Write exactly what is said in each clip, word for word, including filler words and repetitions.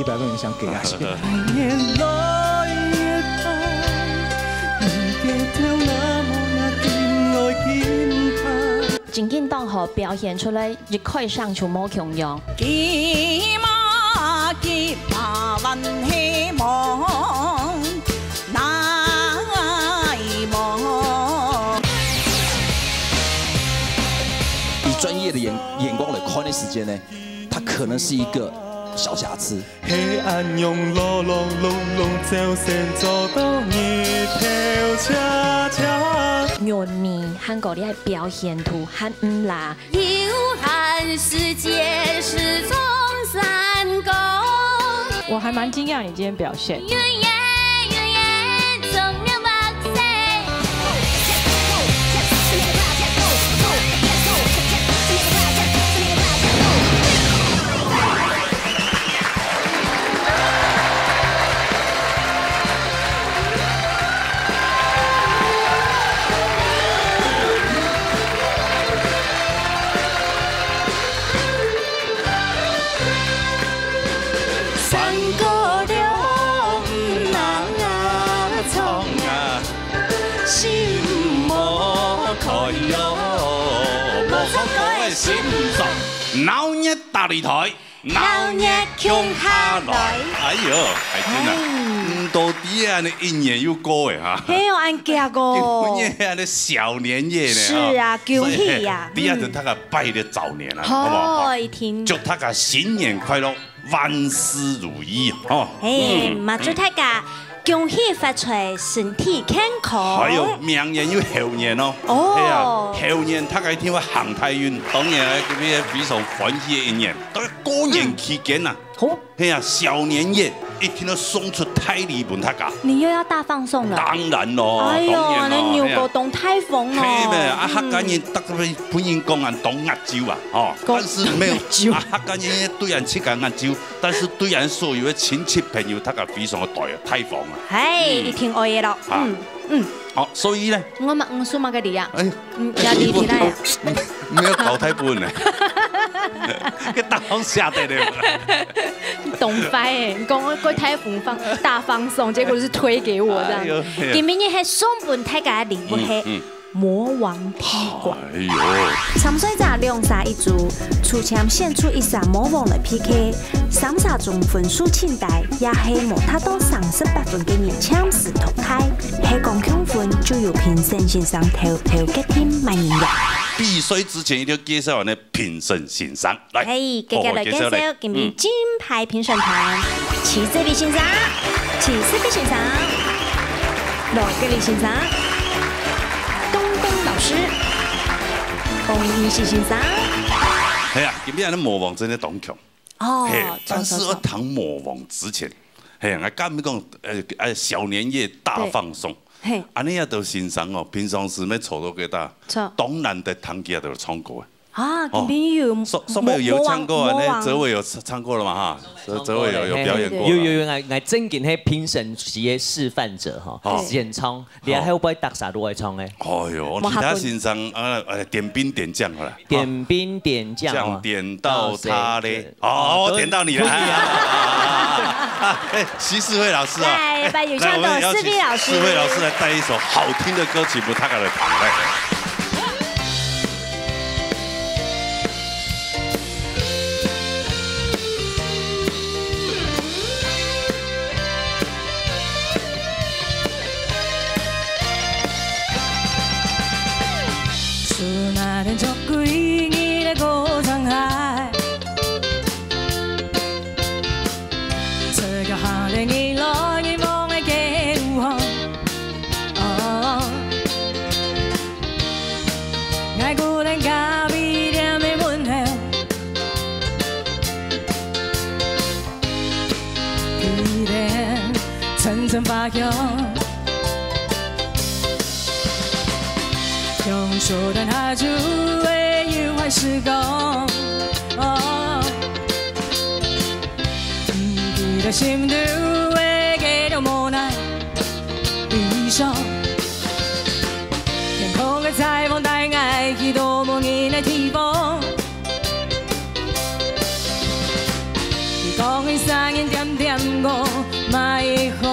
一百分想给阿信。真緊當好表現出來，一開聲就無共樣。 以專业的眼眼光来看的时间呢，它可能是一个小瑕疵。係恁樣勞勞碌碌，朝晨做到日頭斜斜。韻味還過你个表現度還毋罅。有限時間是種山歌。我還蠻驚訝你今天表現。 山歌了毋能唱啊，心無開哦。無唱歌个心臟。鬧熱大擂台，鬧熱共下來。哎喲，海軍啊，毋多知啊，你一年又過誒哈。係哦，恁遽哦。今年係恁呢小年夜呢。是啊，恭喜啊。所以，你啊，就大家拜个早年啊，好不好？哦，一定。祝大家新年快樂，万事如意哦。哎，嘛祝大家恭喜發財，身體健康。還有明年又猴年哦。哦。係啊，猴年大家一定會行大運，當然啊，這個非常歡喜的一年。但係過年期間啊，好。係啊，小年夜一定要送出大禮分大家。你又要大放送了。當然咯，哎呦，當然咯，恁牛哥係啊。當大方哦。係咩？啊，嗯客家人特別分人講啊，當壓酒啊，哦，講但是沒有當壓酒啊，客家人對人自家壓酒，但是對人所有的親戚朋友，大家非常的大大方啊。嘿，一定愛个咯。啊嗯嗯，好，所以呢，我嘛，我送麼个禮啊？哎，嗯，壓力在哪呀？沒有搞太不穩呢，給大方下的呢。懂白哎，你講我過大放送，大放送，結果是推給我這樣。哎呦哎呦今晡日係送分大家个禮物係嗯魔王踢館。哎呦，參賽者兩儕一組，抽籤選出一儕魔王來P K，三儕中分數盡低，也係無達到三十八分个人暫時淘汰。係講共分就由評審先生偷偷決定麼人贏。比賽之前一定要介紹完呢評審先生，來，係，接下來介紹今日金牌評審團：徐志偉先生、徐世輝先生、羅格里先生、東東老師、洪一喜先生。哎呀，今天的魔王真的當強。哦嘿，但是要談魔王之前，嘿，我跟你講，呃，呃，小年夜大放送，嘿，安尼啊，都先生哦，平常時沒抽到吉他，著當難得彈吉他都唱歌。啊，今天有上上面有有唱過啊，魔王那哲偉有唱唱過了嘛哈？哲哲偉有有表演過了。有有有，𠊎𠊎正經係評審席个示範者哈，現場，你還有不會打啥都會唱誒？哎呦，其他先生啊，呃，點兵點將好了。點兵點將啊，將點到他嘞。哦，我點到你了。哎，徐世輝老師啊，來，把有請到來，我們邀請世輝老師。世輝老師來帶一首好聽的歌曲，分大家來聽。來。 天空个彩虹帶𠊎去到無人个地方。風雨三年點點過，莫好。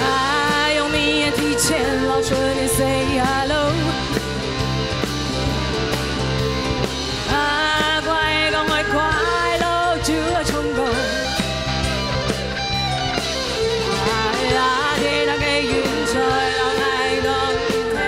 啊，用命的提前老春的say hello。啊，怪講愛快樂就愛衝動。啊，天上的雲彩讓愛動一切。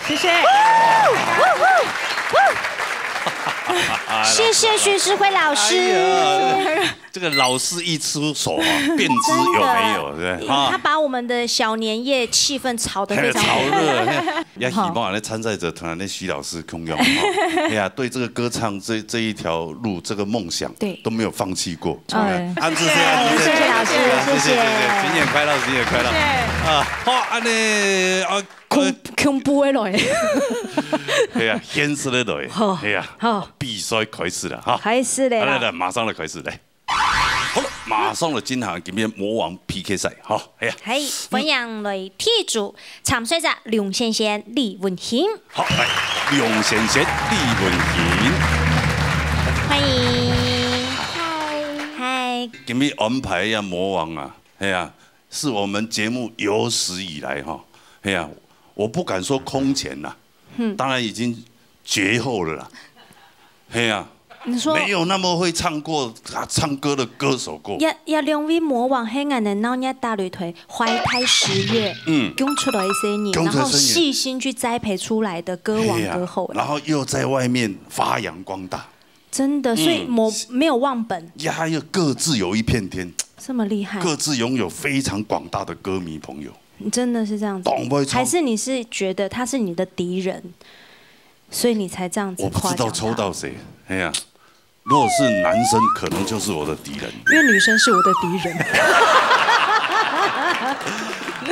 谢谢。谢谢许诗辉老师。哎呀，这个老师一出手啊，便知有没有，真的。对不对？啊。他把我们的小年夜气氛炒得非常火热。炒热，嘿。也希望呢，参赛者团的徐老师同样哈，哎呀，对这个歌唱这，这一条路，这个梦想，对。都没有放弃过。哎。啊，谢谢，谢谢老师，谢谢，谢谢。谢谢，新年快乐，新年快乐。谢谢。啊，好，按呢，啊，恐，呃，恐怖的来。对啊，现实的来。好，对啊，好。比赛开始了哈。开始了啦。来，来，来，马上来开始，来。好了，马上来进行今天魔王P K赛哈。哎呀，嘿，欢迎来第一组参赛者梁先生、李文婷。好，来，梁先生、李文婷。欢迎。嗨。嗨。今天安排呀，魔王啊，哎呀，是我们节目有史以来哈，哎呀，我不敢说空前呐，嗯。当然已经绝后了啦。嘿呀，你说没有那么会唱过，啊，唱歌的歌手过。也，也两位魔王，嘿，俺的闹热大擂台，怀胎十月，嗯。供出来一些年，供出来一些年。然后细心去栽培出来的歌王歌后啦。嘿呀，然后又在外面发扬光大。真的，所以嗯。没，没有忘本。呀，又各自有一片天。这么厉害。各自拥有非常广大的歌迷朋友。真的是这样子。当会唱。还是你是觉得他是你的敌人，所以你才这样子夸奖他？我不知道抽到谁，哎呀，如果是男生，可能就是我的敌人。因为女生是我的敌人。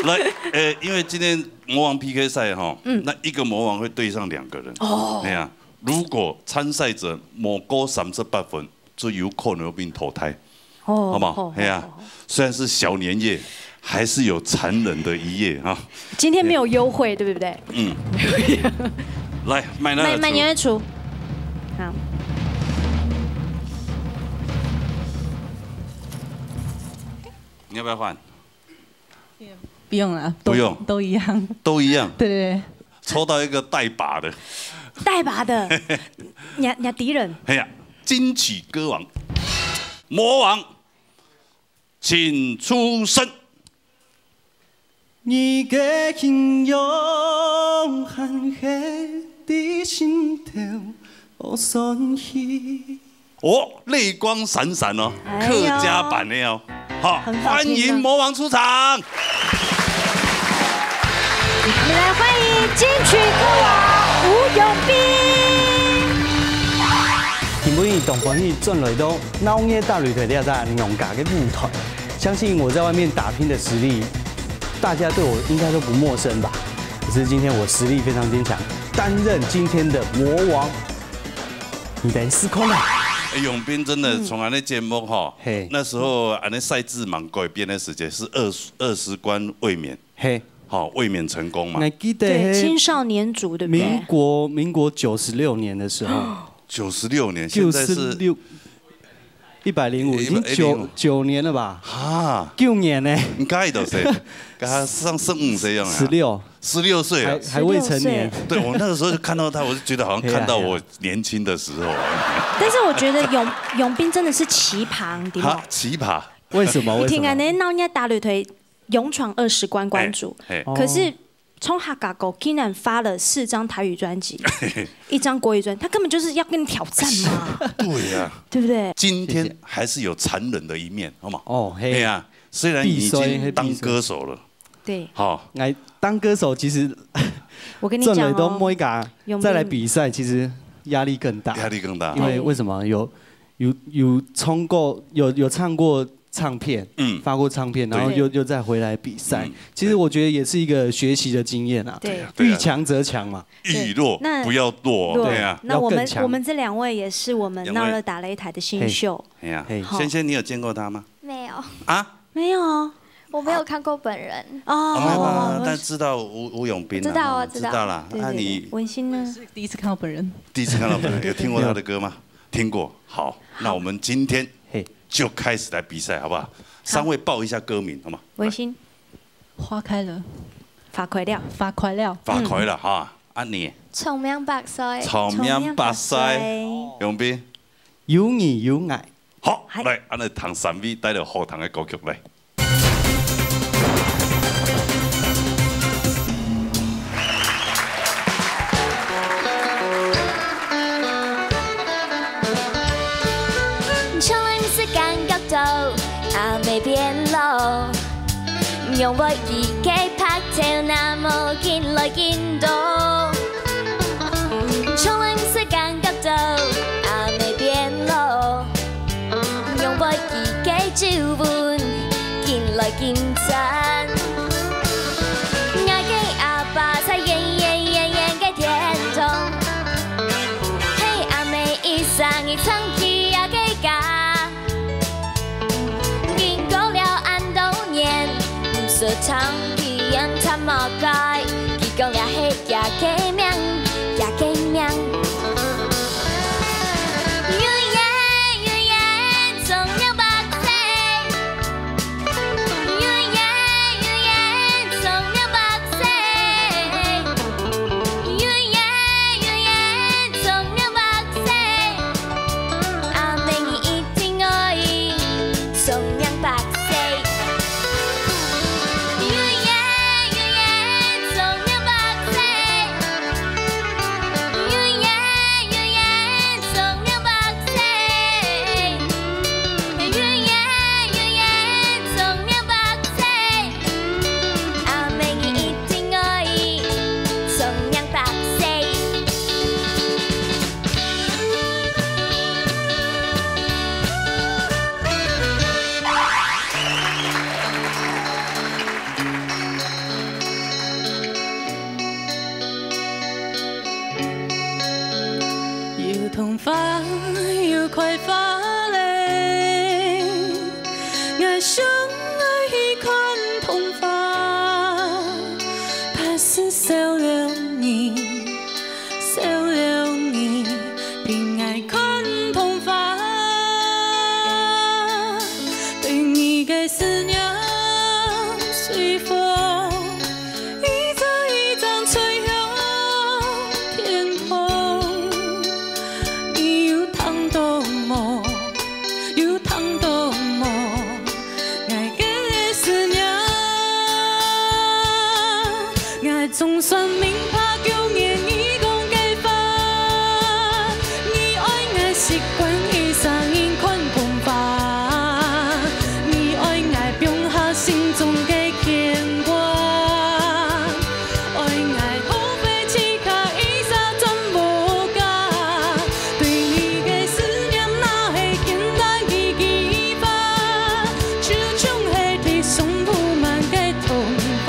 来，呃，因为今天魔王P K赛哈，嗯。那一个魔王会对上两个人。哦。哎呀，如果参赛者无过三十八分，就有可能被淘汰。 哦，好不好？好，嘿啊，好，好。虽然是小年夜，还是有残忍的一夜啊。今天没有优惠，对不对？嗯。来，麦奈儿出。麦，麦奈儿出。好。你要不要换？不用了，都，不用。都一样。都一样。对，对，对。抽到一个带把的。带把的，你，你敌人。嘿呀，金曲歌王，魔王，请出声。你的形容还刻在心头，无散去。 哦，泪光闪闪哦，哎呦。客家版的哦。好，很好听啊。欢迎魔王出场。我们来欢迎金曲歌王吴永斌。今晡日當歡喜轉來到鬧熱大擂台這隻娘家个舞台，相信我在外面打拼的實力，大家對我應該都不陌生吧？可是今天我實力非常堅強，擔任今天的魔王。 你等試看啊。哎，永斌真的从俺的节目哈，嗯。嘿。那时候俺的赛制蛮改变的时间是二十，二十关卫冕，嘿。好，卫冕成功嘛。你还记得对，嘿，青少年组，对不对？民国，民国九十六年的时候，九十六年，现在是九十六，一百零五，已经九，一百零五。九年了吧？哈。九年呢。应该都是，跟他上十五岁一样啊。十六。十六岁啊。还，还未成年。十六岁。对，我那个时候就看到他，我就觉得好像看到我年轻的时候啊。但是我觉得永，永斌真的是奇葩，对吗？哈，奇葩。为什么？为什么？你听啊，你闹热打擂台，勇闯二十关关主，哎，哎。可是从客家歌竟然发了四张台语专辑，一张国语专辑，他根本就是要跟你挑战嘛，对呀。对不对？今天还是有残忍的一面，好吗？哦，嘿。对呀，虽然你已经当歌手了，必须，必须。对。好。哎，当歌手其实我跟你讲哦，赚了都摸一嘎，永斌，再来比赛，其实压力更大。压力更大。因为为什么？有，有，有冲过，有，有唱过唱片，嗯。发过唱片，然后又，对。又再回来比赛。嗯。其实我觉得也是一个学习的经验啊。对。对啊。遇强则强嘛。遇弱不要弱，对。对啊。那我们，要更强。我们这两位也是我们闹热打擂台的新秀。两位。哎呀，嘿。好。萱萱，你有见过他吗？没有。啊？没有。我没有看过本人。哦，没有吧？哦，但知道吴，吴永斌啊，知道啊，知道。知道啦。对，对，对。那你文心呢？我是第一次看到本人。第一次看到本人，有听过他的歌吗？听过。好，那我们今天嘿。就开始来比赛，好不好？好。三位报一下歌名，好吗？文心。花开了。花开了。花开了。花开了哈，啊你？长命百岁。长命百岁。长命百岁。永斌。有你有爱。好，嗨。来，恁呢，第三位帶來好聽个歌曲來。 從來毋識感覺到阿妹變老，仰會佢个白頭那麼緊來緊多。從來毋識感覺到阿妹變老，仰會佢个皺紋緊來緊深。𠊎个阿爸在遠遠遠遠个天堂，係阿妹一生一生佢个家。 經過了恁多年，毋識聽佢言談麼个，佢講這係厥个命，厥个命。永遠，永遠長命百歲。永遠，永遠長命百歲。永遠，永遠長命百歲。 阿妹你一定愛長命百歲。永遠，永遠長命百歲。永遠，永遠長命百歲。永遠，永遠長命百歲。 阿妹你一定愛長命百歲。 有桐花，有開花咧，𠊎想愛去看桐花。但是少了你，少了你，陪𠊎看桐花。對你个思念，隨風 一張一張吹向天空。你有聽到無？有聽到無？𠊎个思念，𠊎總算明白舊年你講个話。你愛𠊎習慣一儕人看桐花。 你愛𠊎放下心中个牽掛，愛𠊎後悔自家一生轉無家。對你个思念若係簡單一句話，就像係地上鋪滿个桐花。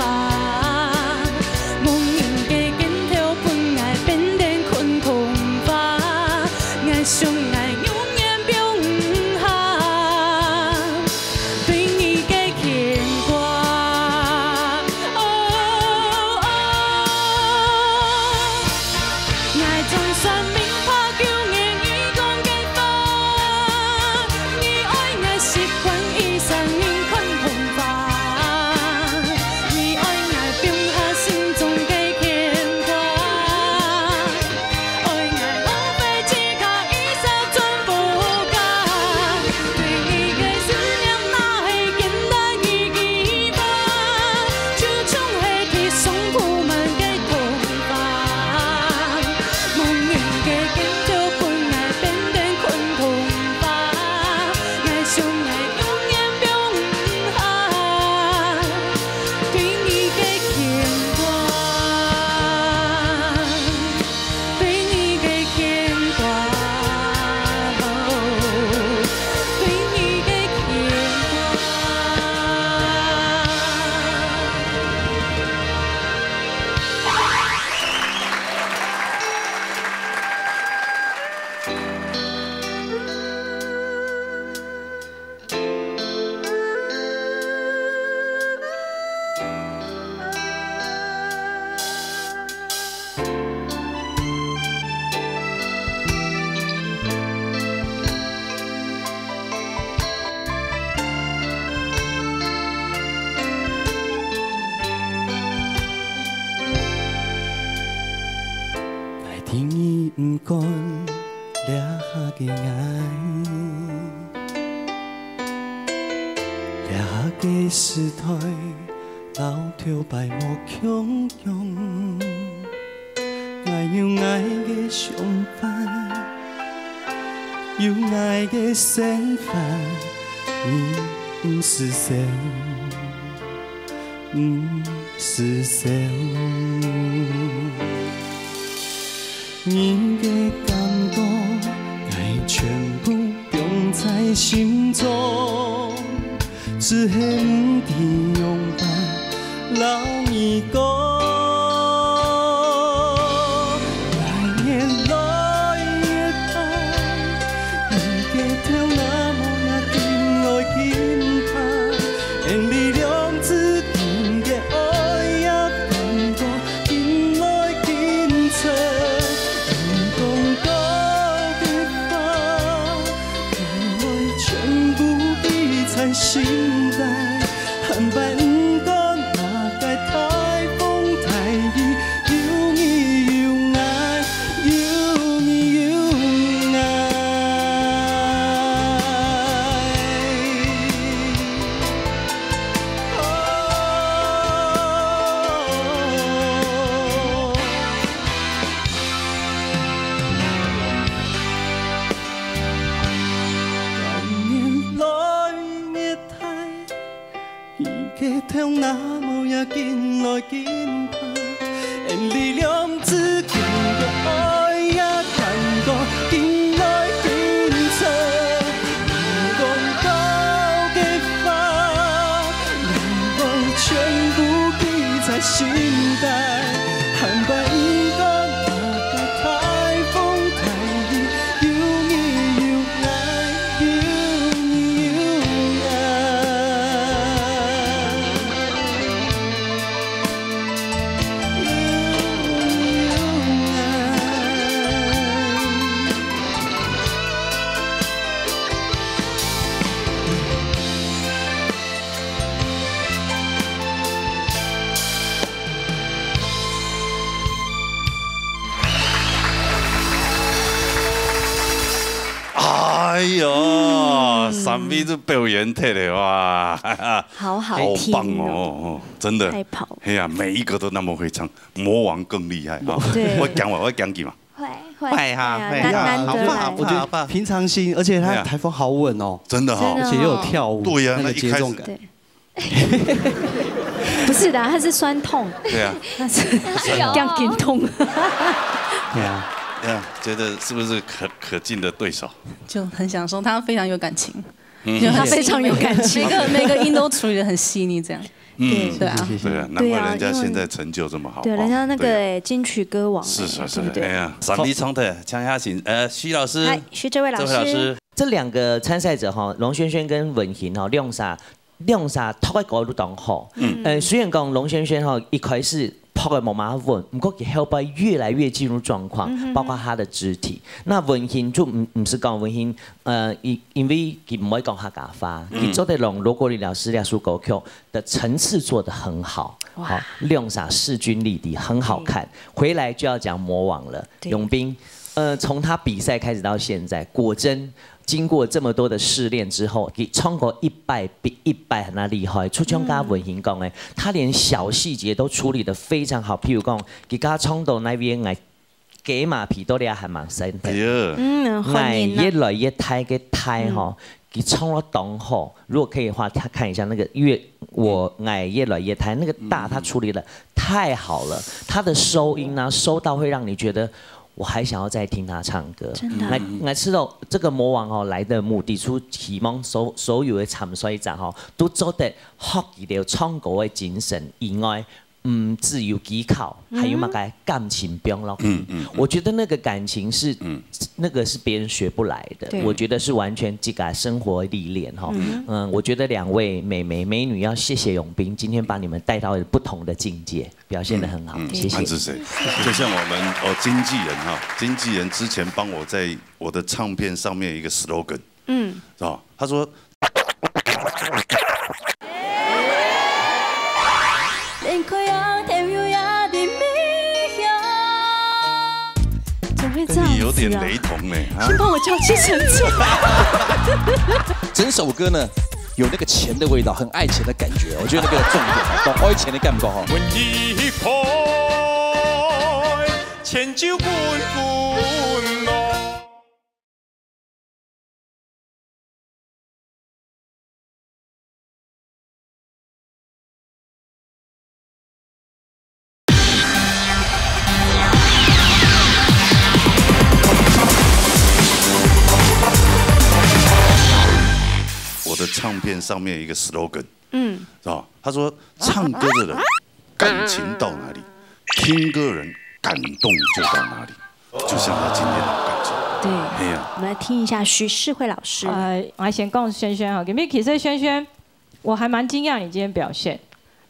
無人个肩頭分𠊎變成看桐花，𠊎想𠊎永遠放毋下。 對你个牽掛。哦，哦，𠊎總算明白舊年你个𠊎，這下个時代，摎頭擺無共樣。 𠊎有𠊎个想法，有𠊎个生活，你毋使愁，毋使愁。你个感覺，𠊎全部放在心中。 只係毋知仰般摎你講。來年來月大，你个頭那毛也緊來緊大，因為兩子間个愛也感覺緊來緊長。你講到个話， 全部記在心底，還擺毋管麼个颱風颱雨，有你有𠊎，有你有𠊎。哦。 年來月大，你个頭那毛也緊來緊大，因為兩子間个愛也感覺緊來緊長。你講到个話， 全部記在心底，還擺毋管麼个颱風颱雨，有你有𠊎，有你有𠊎。 哎喲，三位都表演忒了哇！好好聽哦。好棒哦，真的。太棒。哎呀，每一個都那麼會唱，魔王更厲害哈。對。會講話，會講句嘛。會，會。會哈，哎呀，會哈。難，難得來。好棒，好棒，好棒。平常心，而且他台風好穩哦。真的哈。真的哦。而且又有跳舞，對呀，那個節奏感。那一開始對。不是的，他是痠痛。對啊。他是哎呦。這樣緊痛。對啊。哎呀，覺得是不是可，可敬的對手？就很想說他非常有感情。嗯。就他非常有感情。每個，每個音都處理得很細膩，這樣。嗯。對啊。謝謝。對啊，難怪人家現在成就這麼好。對啊，因為，對啊，人家那個金曲歌王，是，是，是，對不對？哎呀，三位唱的，江夏琴，呃，徐老師，嗨，徐哲偉老師。哲偉老師。這兩個參賽者哈，龍軒軒跟文婷哈，兩儕，兩儕讀个歌都當好。嗯。呃，雖然講龍軒軒哈，一開始讀个無麼穩，不過佢後背越來越進入狀況，嗯哼哼。包括他的肢體。那文婷就毋，毋使講文婷，呃，因，因為佢毋會講客家話，嗯。佢做得用羅國立老師那首歌曲的層次做得很好。哇。好，兩儕勢均力敵，很好看。嗯。回來就要講魔王了，對。永斌，呃，從他比賽開始到現在，果真經過這麼多的試煉之後，佢唱歌一擺比一擺還要厲害。就像剛剛文婷講的，嗯。他連小細節都處理得非常好。譬如講，佢剛唱到那邊，𠊎雞嫲皮到底還蠻深的。哎呀。嗯，歡迎啊。𠊎越來越大个大吼，嗯。佢唱了當好。如果可以的話，他看一下那個越，我，嗯。𠊎越來越大，那個大他處理得太好了，他的收音呢，收到會讓你覺得 我還想要再聽他唱歌。真的。𠊎，𠊎知道這個魔王哦，來的目的，就希望所，所有的參賽者吼，都做得學佢兜唱歌的精神以外，嗯，只有技巧，嗯。還有麼个感情放落去。嗯，嗯，嗯。我覺得那個感情是，嗯。那個是別人學不來的，對。我覺得是完全自家生活歷練哈。嗯。嗯，我覺得兩位美眉美女要謝謝永斌，今天把你們帶到不同的境界。 表現得很好，嗯，嗯，謝謝。潘志誰？就像我們，哦，經紀人哈，經紀人之前幫我在我的唱片上面有一個slogan，嗯。是吧？他說，怎麼會這樣子？你有点雷同呢，啊？请帮我叫计程车。整首歌呢，有那个钱的味道，很爱钱的感觉。我觉得那个重点，懂爱钱的感觉哈。问一块，钱就滚滚咯。我的唱片上面有一个 slogan，嗯，是吧？他说唱歌的人感情到哪里，听歌人感动就到哪里，就像他今天的感觉。对，哎呀，我们来听一下徐世慧老师。呃，我先讲萱萱哈，因为其实萱萱，我还蛮惊讶你今天表现。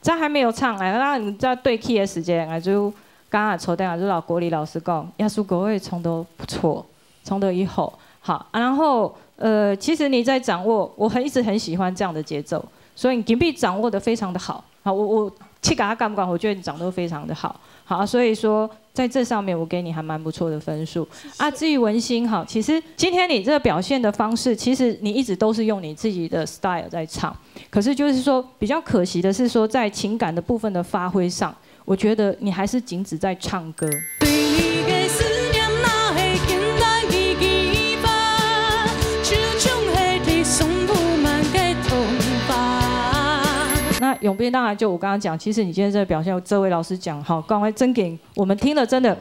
在还没有唱，哎，那你在对 key 的时间，哎，就刚刚坐在，就老国立老师讲，耶稣国会唱得不错，唱得一好，好，然后呃，其实你在掌握，我很一直很喜欢这样的节奏，所以你 gimbi 掌握的非常的好。好，我我去给他感官，我觉得你掌握得非常的好。好，所以说在这上面我给你还蛮不错的分数啊。至于文心哈，其实今天你这个表现的方式，其实你一直都是用你自己的 style 在唱，可是就是说比较可惜的是说在情感的部分的发挥上，我觉得你还是仅止在唱歌。对你的思念哪会简单去激发，就像海底上布满的糖花。那永斌当然就我刚刚讲，其实你今天这个表现，这位老师讲哈，刚才真给我们听了真的，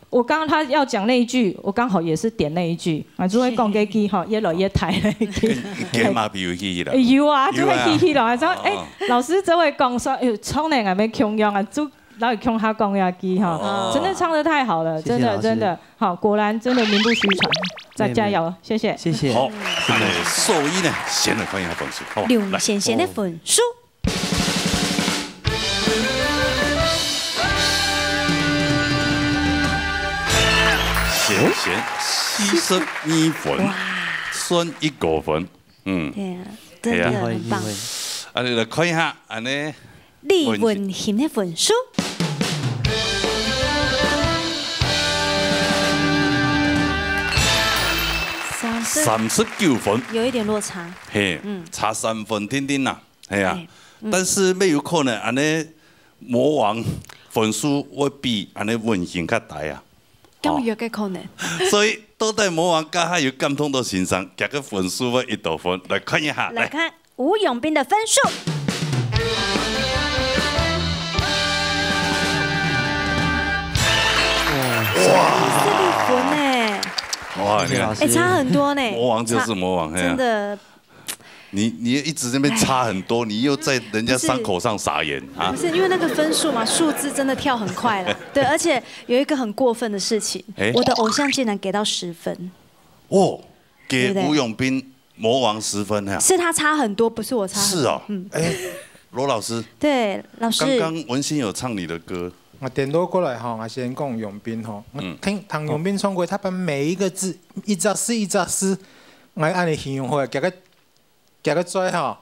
我刚刚他要讲那一句，我刚好也是点那一句啊，就会讲给 key 哈，越来越抬那一句。给马比有意义了。有啊，就会 key 了，说哎，老师这位讲说，哎，唱呢还没共样啊，就 老师共下讲下去哈，真的唱得太好了，真的真的，好，果然真的名不虚传，再加油，谢谢。谢谢。好，那么所以呢，先来看一下分数，好吧？刘先生的分数。先先四十二分，哇，算一个分，嗯，对啊，真的很棒。啊，你来看一下，安呢。 李文心的分数。三十，三十九分，有一点落差。嘿，嗯，差三分定定啦，哎呀，但是没有可能，安呢魔王分数会比安呢文心较低啊。 咁有个可能。所以到底魔王刚才有感动到先生，佢个分数会几多分？来看一下，来看吴永斌的分数。哇，四十分呢，哇，你看，哎，差很多呢，魔王就是魔王，真的。 你你一直在那边差很多，你又在人家伤口上撒盐啊？不是，因为那个分数嘛，数字真的跳很快了。对，而且有一个很过分的事情，哎，我的偶像竟然给到十分。哦，给吴永斌魔王十分啊？是他差很多，不是我差很多。是哦，嗯，哎，罗老师，对，老师，刚刚文心有唱你的歌，我点到过来哈，我先讲永斌哈，我听唐永斌唱歌，他把每一个字一只字一只字，我按你形容好，给个 夹个嘴哈，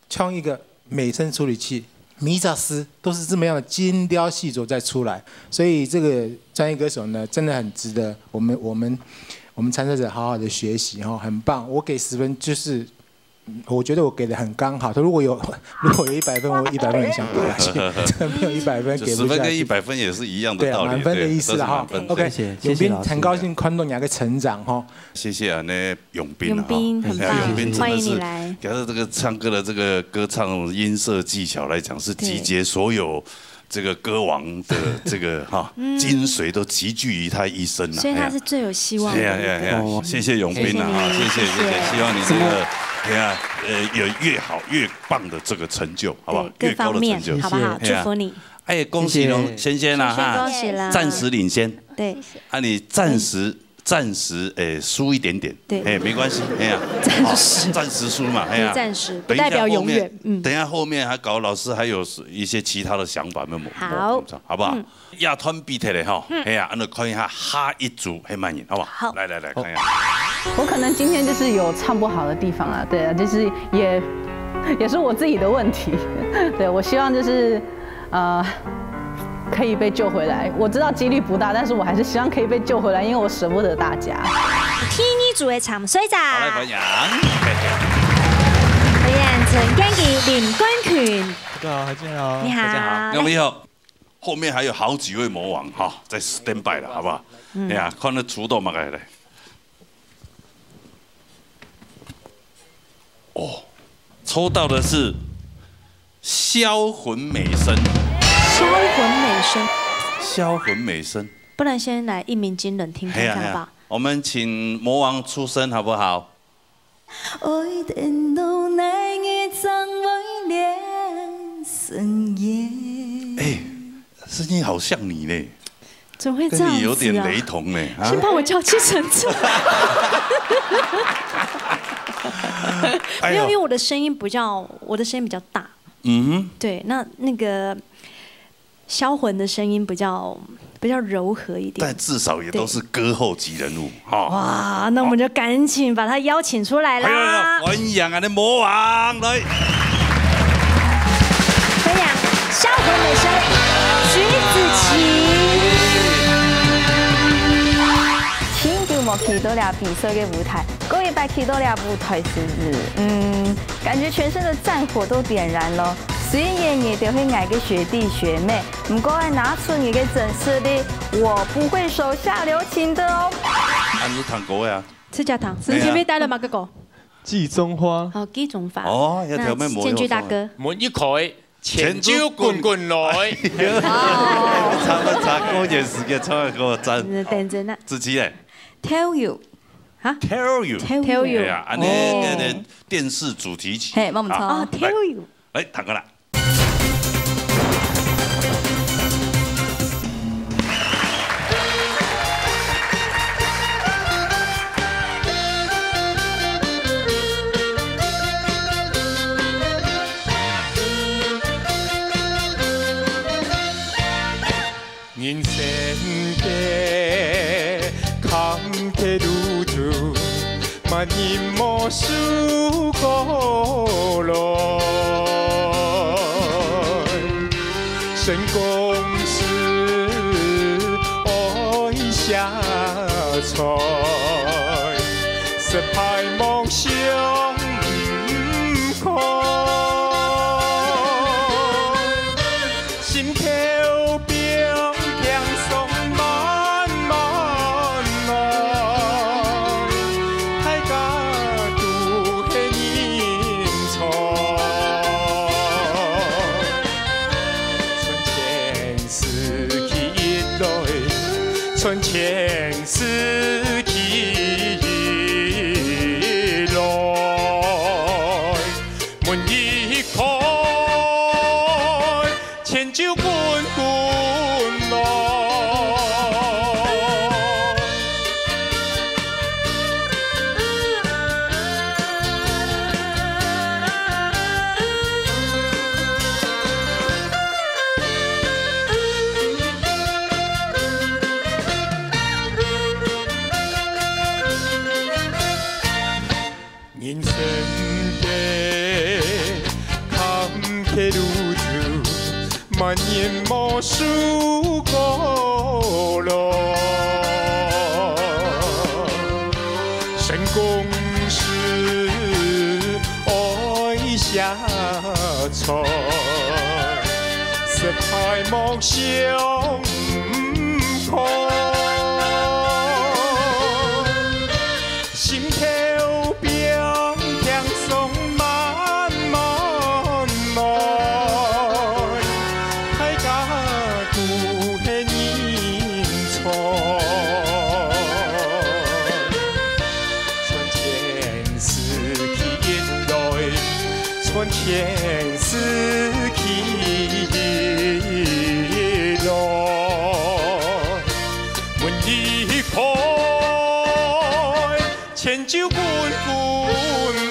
像一个美声处理器，每一只字都是这么样的精雕细琢再出来，所以这个专业歌手呢，真的很值得我们我们我们参赛者好好的学习哈，很棒。我给十分，就是我觉得我给的很刚好，如果有如果有一百分，我一百分很想给下去，真的没有一百分给不下去。就十分跟一百分也是一样的道理，对啊，满分的意思啦哈。OK，谢谢谢谢老师。永斌，很高兴看到你那个成长哈。谢谢啊，那 永斌啊，永斌，很棒，哎呀，永斌真的是，欢迎你来。可是这个唱歌的这个歌唱音色技巧来讲，是集结所有这个歌王的这个哈精髓都集聚于他一身了。所以他是最有希望的一个。哎呀哎呀哎呀，谢谢永斌啊，谢谢谢谢谢谢，希望你这个哎呀呃有越好越棒的这个成就，好不好？对，各方面，越高的成就，好不好？祝福你。哎，恭喜龙先生了哈，恭喜了，暂时领先。对，啊，你暂时。 暂时诶输一点点，对，哎，没关系，哎呀，暂时，暂时输嘛，哎呀，暂时不代表永远，嗯，等一下后面还搞，老师还有一些其他的想法，没有，好，好不好？亚团比赛嘞哈，哎呀，那看一下下一组黑曼影，好不好？好，来来来看一下，我可能今天就是有唱不好的地方啊，对啊，就是也也是我自己的问题，对我希望就是呃可以被救回来。我知道几率不大，但是我还是希望可以被救回来，因为我舍不得大家。第二組个參賽者，好，來歡迎。歡迎陳建騏、林冠群。大家好，海俊好。你好。大家好。那我们以后后面还有好几位魔王哈，在 stand by 了，好不好？嗯。哎呀，看那出动嘛，来来。哦，抽到的是销魂美声。销魂美声。销魂美声。不然先来一鸣惊人听看看，嘿呀，好不好？嘿呀，我们请魔王出声好不好？ 哎，声音好像你呢，怎么会这样子啊？跟你有点雷同呢，啊？先帮我叫计程车。哎呦。没有，因为我的声音比较，我的声音比较大。嗯哼。对，那，那个销魂的声音比较，比较柔和一点。但至少也都是歌后级人物，哈。哇，那我们就赶紧把他邀请出来啦。哎呀，欢迎啊，那魔王，来。欢迎销魂美声徐子淇。 真久無去到這比賽个舞台，過一擺去到這舞台時，嗯，感覺全身的戰火都點燃了。雖然你兜係𠊎个學弟學妹，毋過愛拿出你个真實力，我不會手下留情的哦。啊，你是唱歌个啊？自家唱，係前面帶了麼个歌？季中花。哦，季中花。哦，要條妹魔那建雎大哥。門一開， 錢就滾滾來。哦。唱啊唱，過年時間唱个歌，讚。嗯，等陣啊。子淇嘞？Tell you。哈？Tell you。Tell you。哎呀，恁呢，哦。恁呢電視主題曲。嘿，慢慢唱。啊，哦，Tell you。來，來，彈過來。 人生个坎坷路途， 萬人無輸過來。成功是愛惜在，失敗莫想毋開。 心頭放輕鬆慢慢來，大家都係人才。賺錢是起來，賺錢是起來。 門一開，錢就滾滾來。 人生个坎坷路途，萬人無輸過來。成功是愛惜在，失敗莫想毋開。 心頭放輕鬆慢慢來，大家都係人才。賺錢是起來，賺錢是起來。 門一開，錢就滾滾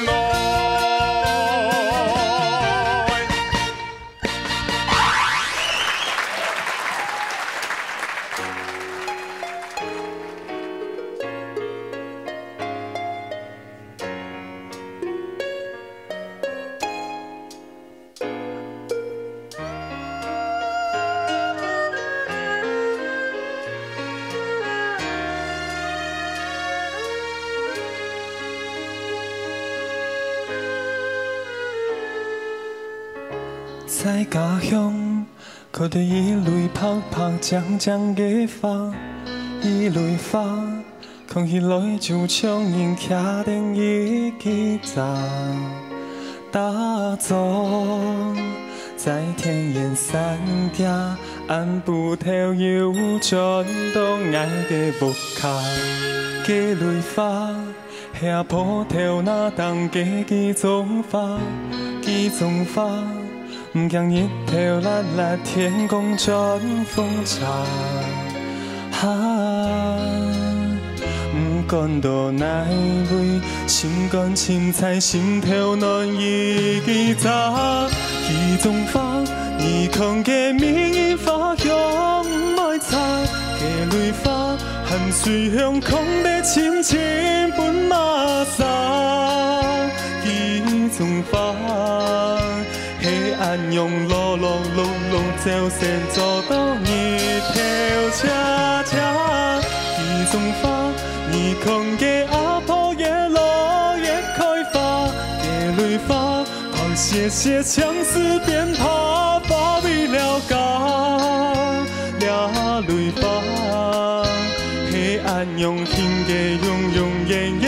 來。大家鄉，看到一蕊白白靚靚个花，一蕊花，看起來就像人徛等一支遮。打早，在田園散步，暗晡頭又轉到𠊎个屋下。該蕊花， 係阿婆頭那頂个幾種花，幾種花，毋驚日頭辣辣，天公轉風車。哈，毋管到哪位，心肝清采，心頭暖一支遮。幾種花，你看該迷人花香毋會差，該蕊花， 含水香，香得深深分麼儕。幾種花，係恁樣勞勞碌碌，朝晨做到日頭斜斜。幾種花，你看該阿婆越老越開花，該蕊花， 白雪雪，像是鞭炮，花為了家。這蕊花，係恁樣興个，永永遠遠，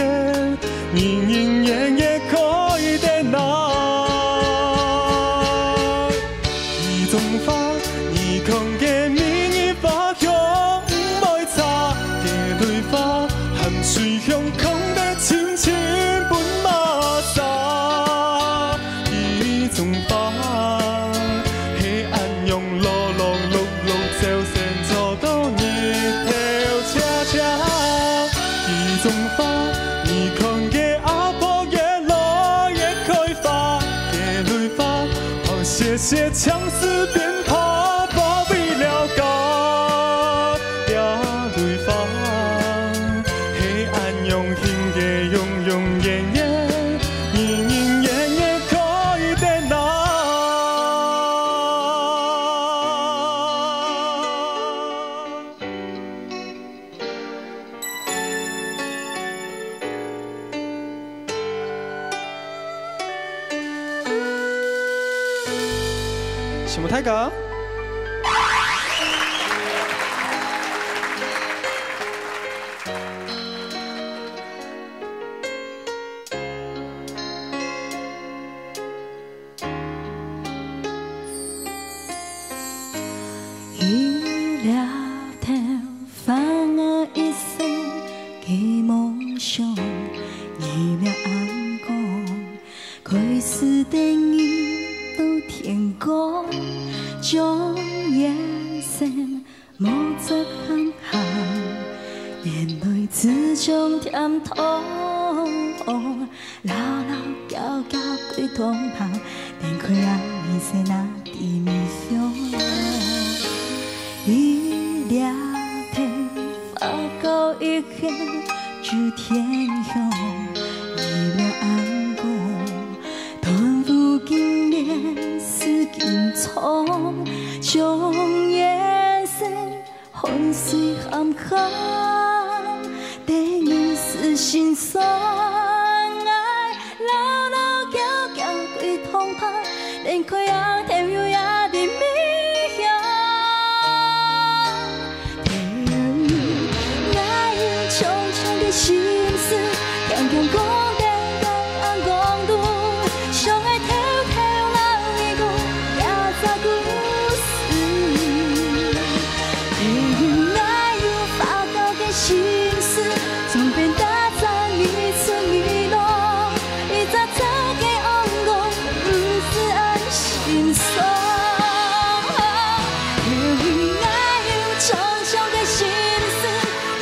年年月月開等啊。幾種花，你看該迷人花香毋會差，該蕊花，含水香，香得深深分麼儕。 幾種花，係恁樣勞勞碌碌，朝晨做到日頭斜斜。幾種花，你看該阿婆越老越開花，該蕊花，白雪雪，像是鞭炮，花為了家。 這蕊花，係恁樣興个，永永遠遠，年年月月開等啊。 承蒙大家。一粒頭，放我一生个夢想，一粒紅光，開始等你到天光，將眼神 目汁含含，眼淚之中甜痛，老老嬌嬌歸堂旁，等開啊，你在哪地味香？一粒頭，花高一縷，就天香，一粒紅光， 斷無金蓮似金蔥，將夜深汗水含含，等你思心酸。哎，老老嬌嬌歸堂旁，等開啊，天有夜的味香。 𠊎有重重个心事，輕輕講，等待暗光中，想愛偷偷摎你講，這隻故事。因為𠊎有發高个心事，總變得在你出你落，一隻隻个暗光，毋是恁心酸。 因為𠊎有重重个心事，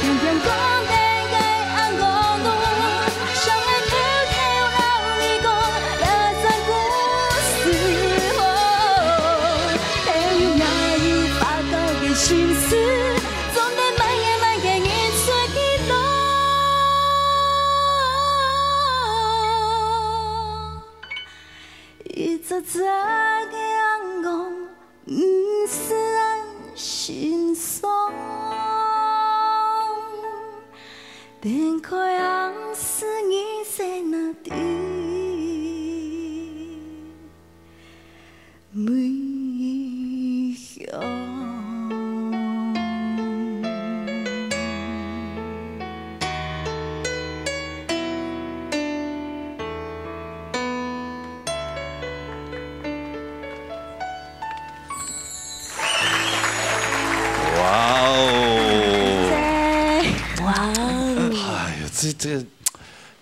輕輕講，等待暗光中，想愛偷偷摎你講，這隻故事。因為𠊎有發高个心事，總得慢个慢个日出日落。 一隻隻个暗光，毋是恁心酸。等開暗時，你在哪地？每這个，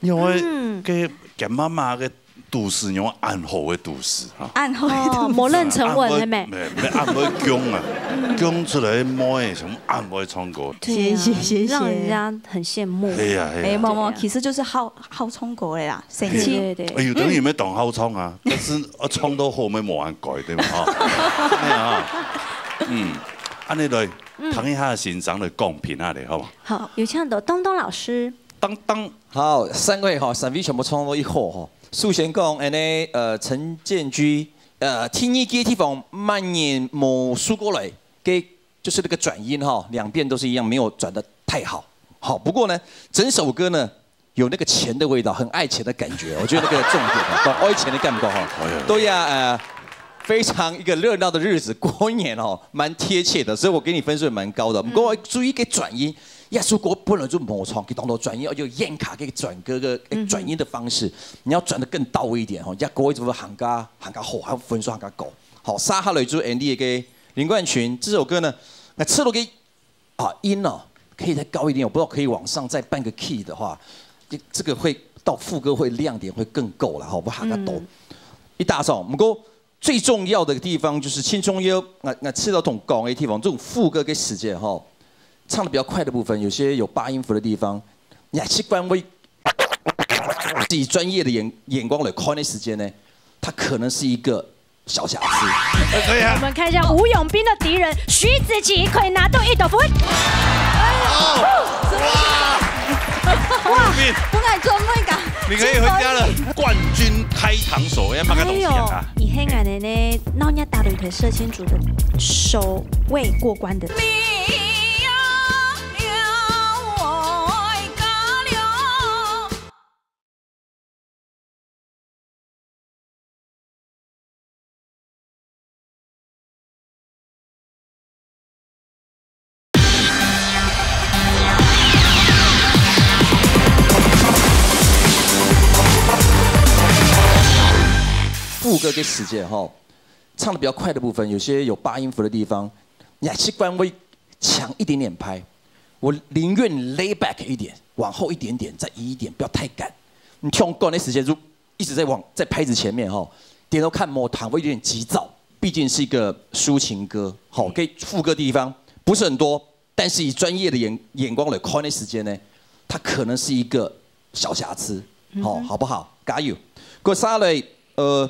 因為嗯。个，个媽媽个肚屎，用恁好个肚屎哈。恁好个肚屎。哦，無人承認，係無？無，無恁好降啊，降出來个妹，全部恁會唱歌。對啊，謝謝，謝謝。讓人家很羨慕。係啊，係啊。哎，毛毛，對啊。其實就是好，好唱歌的啦，生氣。對，對，對。哎喲，等於沒當好唱啊，但是，啊，唱到好，沒無恁改，對吧？哈，真的啊。嗯，恁樣來，嗯。聽一下先生的講評啊，好不好？好，有請到東東老師。東東。 好，三位哈，三位全部唱到一好哈。首先講，恁呢，呃，陳建雎，呃，第二句个地方，慢慢無收過來，个，就是那個轉音哈，兩遍都是一樣，沒有轉得太好。好，不過呢，整首歌呢，有那個錢的味道，很愛錢的感覺，我覺得那個重點啊，講愛錢的感覺哈。哎呀。對呀，呃，非常一個熱鬧的日子，過年哦，蠻貼切的，所以我給你分數也蠻高的。不過注意个轉音， 這首歌本來就無唱，佢當多轉音，而且演歌个轉歌个，嗯哼。轉音的方式，你要轉得更到位一點吼，這歌一直行較，行較好，還有分數行較高。好，接下來就Andy个林冠群，這首歌呢，𠊎試著个，啊，音哦，可以再高一點，我不知道可以往上再半個key的話，這，這個會到副歌會亮點會更夠了哈，𠊎行較多。嗯。一大首，毋過 最重要的地方就是青春有，𠊎，𠊎試著同講个地方，這種副歌个時節吼，唱得比較快的部分，有些有八音符的地方，你還習慣會以專業的眼，眼光來看的時間呢，它可能是一個小瑕疵。可以啊。我們看一下吳永斌的敵人徐子淇可以拿到一等分。哇，哇，不敢做，不敢。 你可以回家了。冠軍開膛手，要發个東西啊。哎喲，你看俺的呢，鬧熱打擂台射箭組的首位過關的。副歌个時節吼，唱得比較快的部分，有些有八音符的地方，你還習慣會搶一點點拍。我寧願lay back一點，往後一點點，再移一點，不要太趕。你唱歌的時間就一直在往，在拍子前面吼，點頭看無彈，會有點急躁。畢竟是一個抒情歌，吼，嗯。跟副歌地方不是很多，但是以專業的眼，眼光來看的時間呢，它可能是一個小瑕疵，嗯哼。吼，好不好？加油！過下來，呃，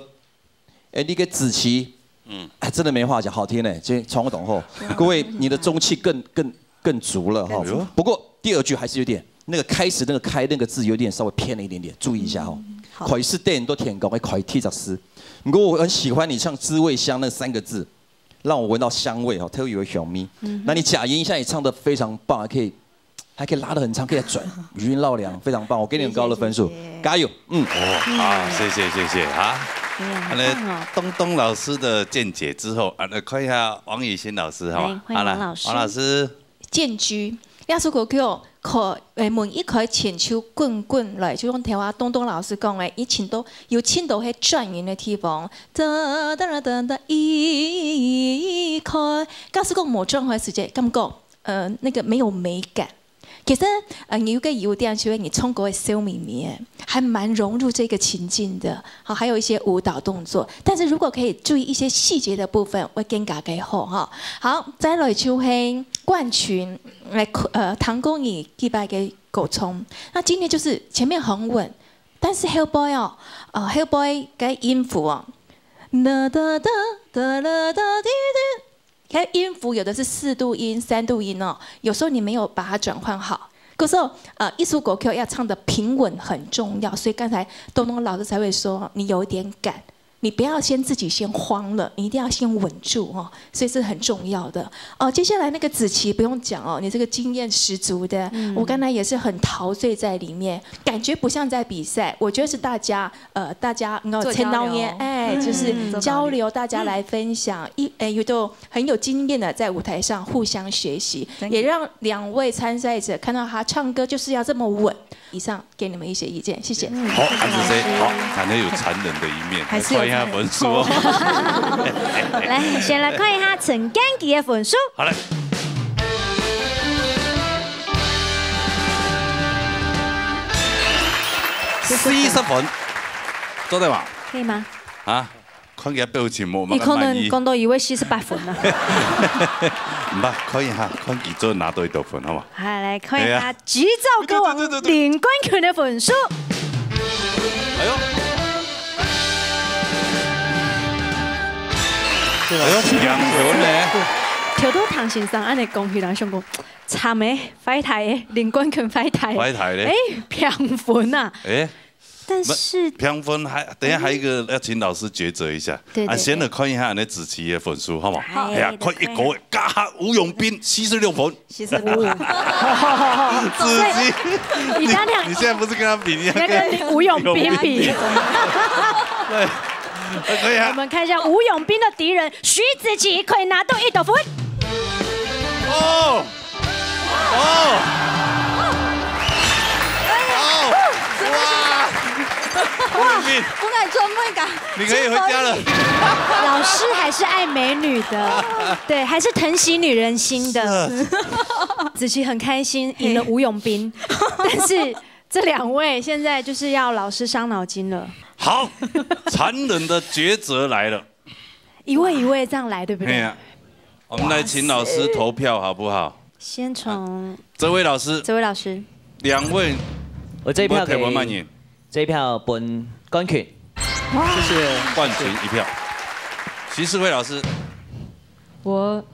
哎，那個子琪，嗯。哎，真的沒話講，好聽呢，今天唱得當好。各位，你的中氣更，更，更足了哈。更足。不過第二句還是有點，那個開始那個開那個字有點稍微偏了一點點，注意一下哦。嗯，好。開始等都天光，哎，開第一隻字。不過我很喜歡你唱滋味香那三個字，讓我聞到香味哈，特別有香味。嗯哼。那你假音一下也唱得非常棒，還可以 還可以拉得很長，可以再轉，餘韻繞樑，非常棒，我給你很高的分數，謝謝，謝謝。加油，嗯。哦，好，謝謝，謝謝啊。對啊，很棒哦。按呢東東老師的見解之後，啊，來看一下王以欣老師哈。來，歡迎王老師。好啦，王老師。建雎，這首歌曲哦，開，誒，門一開前就滾滾來，就用頭下東東老師講个，有盡多，有盡多係轉音个地方，噠噠噠噠，一開，假使講無轉開時節，感覺，呃，那個沒有美感。 其實，呃，你有個優點，就是你唱歌會笑眯眯的，還蠻融入這個情境的。好，還有一些舞蹈動作，但是如果可以注意一些細節的部分，會更加个好哈。好，再來就係冠群，來，呃，聽過你幾擺个歌唱，那今天就是前面很穩，但是後背哦，呃，後背个音符哦，噠噠噠噠噠噠滴滴， 看音符有的是四度音、三度音哦，有時候你沒有把它轉換好。可是哦，呃，一首歌曲要唱得平穩很重要，所以剛才東東老師才會說你有點趕，你不要先自己先慌了，你一定要先穩住哦，所以是很重要的。哦，接下來那個子琪不用講哦，你這個經驗十足的，嗯。我剛才也是很陶醉在裡面，感覺不像在比賽，我覺得是大家，呃，大家能夠做交流。撐到你，哎，就是嗯。交流，大家來分享，一，哎，有的 很有經驗的在舞台上互相學習，真的。也讓兩位參賽者看到他唱歌就是要這麼穩。以上給你們一些意見，謝謝。嗯，好，謝謝老師。恁仔細，好，恁仔有殘忍的一面，還是有殘忍。來看一下分數哦。來，先來看一下陳建雎的分數。好嘞。四十分，做得嗎？可以嗎？啊，看佢个表情，無，你可能講到以為四十八分啊。毋怕，看一下，看佢做拿到幾多分，好無？好，來看一下，對啊。急躁歌王，對，對，對，對，對。林冠群个分數。哎喲，哎喲，強分呢。頭拄聽先生恁樣講，佢人想講，慘欸，壞忒欸，林冠群壞忒。壞忒咧。哎，平分啊。哎。 但是平分還，等一下還有一個要請老師抉擇一下。對，對，啊，先來看一下那子琪的分數，好不好？好。哎呀，對，快一個，對。加下吳永斌，四十六分。四十六。子琪，你，你當然你，你現在不是跟他比，你要跟吳永斌比。對，可以啊。我們看一下吳永斌的敵人徐子琪可以拿到幾多分。哦， 哦！哦！哇！哇！不敢做，不敢。你可以回家了。老師還是愛美女的，對，還是疼惜女人心的。是啊。子琪很開心，贏了吳永斌，但是這兩位現在就是要老師傷腦筋了。好，殘忍的抉擇來了。一位一位這樣來，對不對？嘿啊。 我們來請老師投票好不好？先從這位老師，這位老師。兩位，我這一票給，我投給滿意。這一票分冠群。謝謝。冠群一票。徐世輝老師，我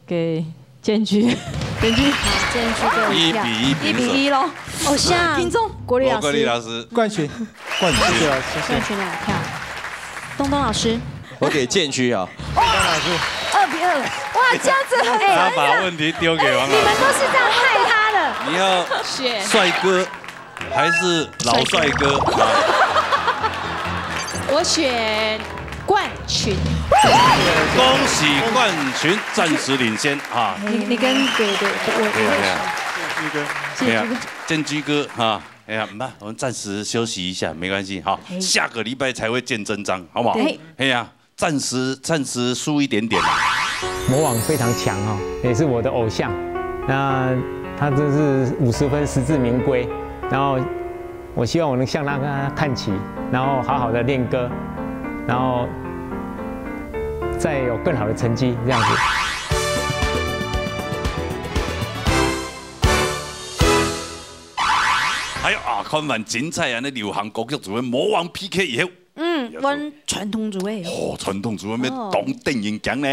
給建雎。建雎。好，建雎给我一票。一比一平手。一比一咯。偶像，听众。国立老师。国立老师。冠群。 冠群。谢谢老师，谢谢。冠群两票。东东老师。我给建雎啊。二比二。哇，这样子很，他把问题丢给王老师。你们都是这样害他的。你要选帅哥还是老帅哥？啊，我选冠群。恭喜冠群暂时领先啊！你，你跟，对，对，我，对啊，对啊。谢谢这个。对啊，建雎哥哈。 哎呀，那我们暂时休息一下，没关系，好，嘿。下个礼拜才会见真章，好不好？对。哎呀，暂时，暂时输一点点啦。魔王非常强哦，也是我的偶像。那他真是五十分实至名归。然后我希望我能向他看齐，然后好好的练歌，然后再有更好的成绩，这样子。 還有啊，看完精彩啊，那流行歌曲組个魔王P K以後，嗯，有時候，阮傳統組个。哦，傳統組个，哦。當得人驚呢。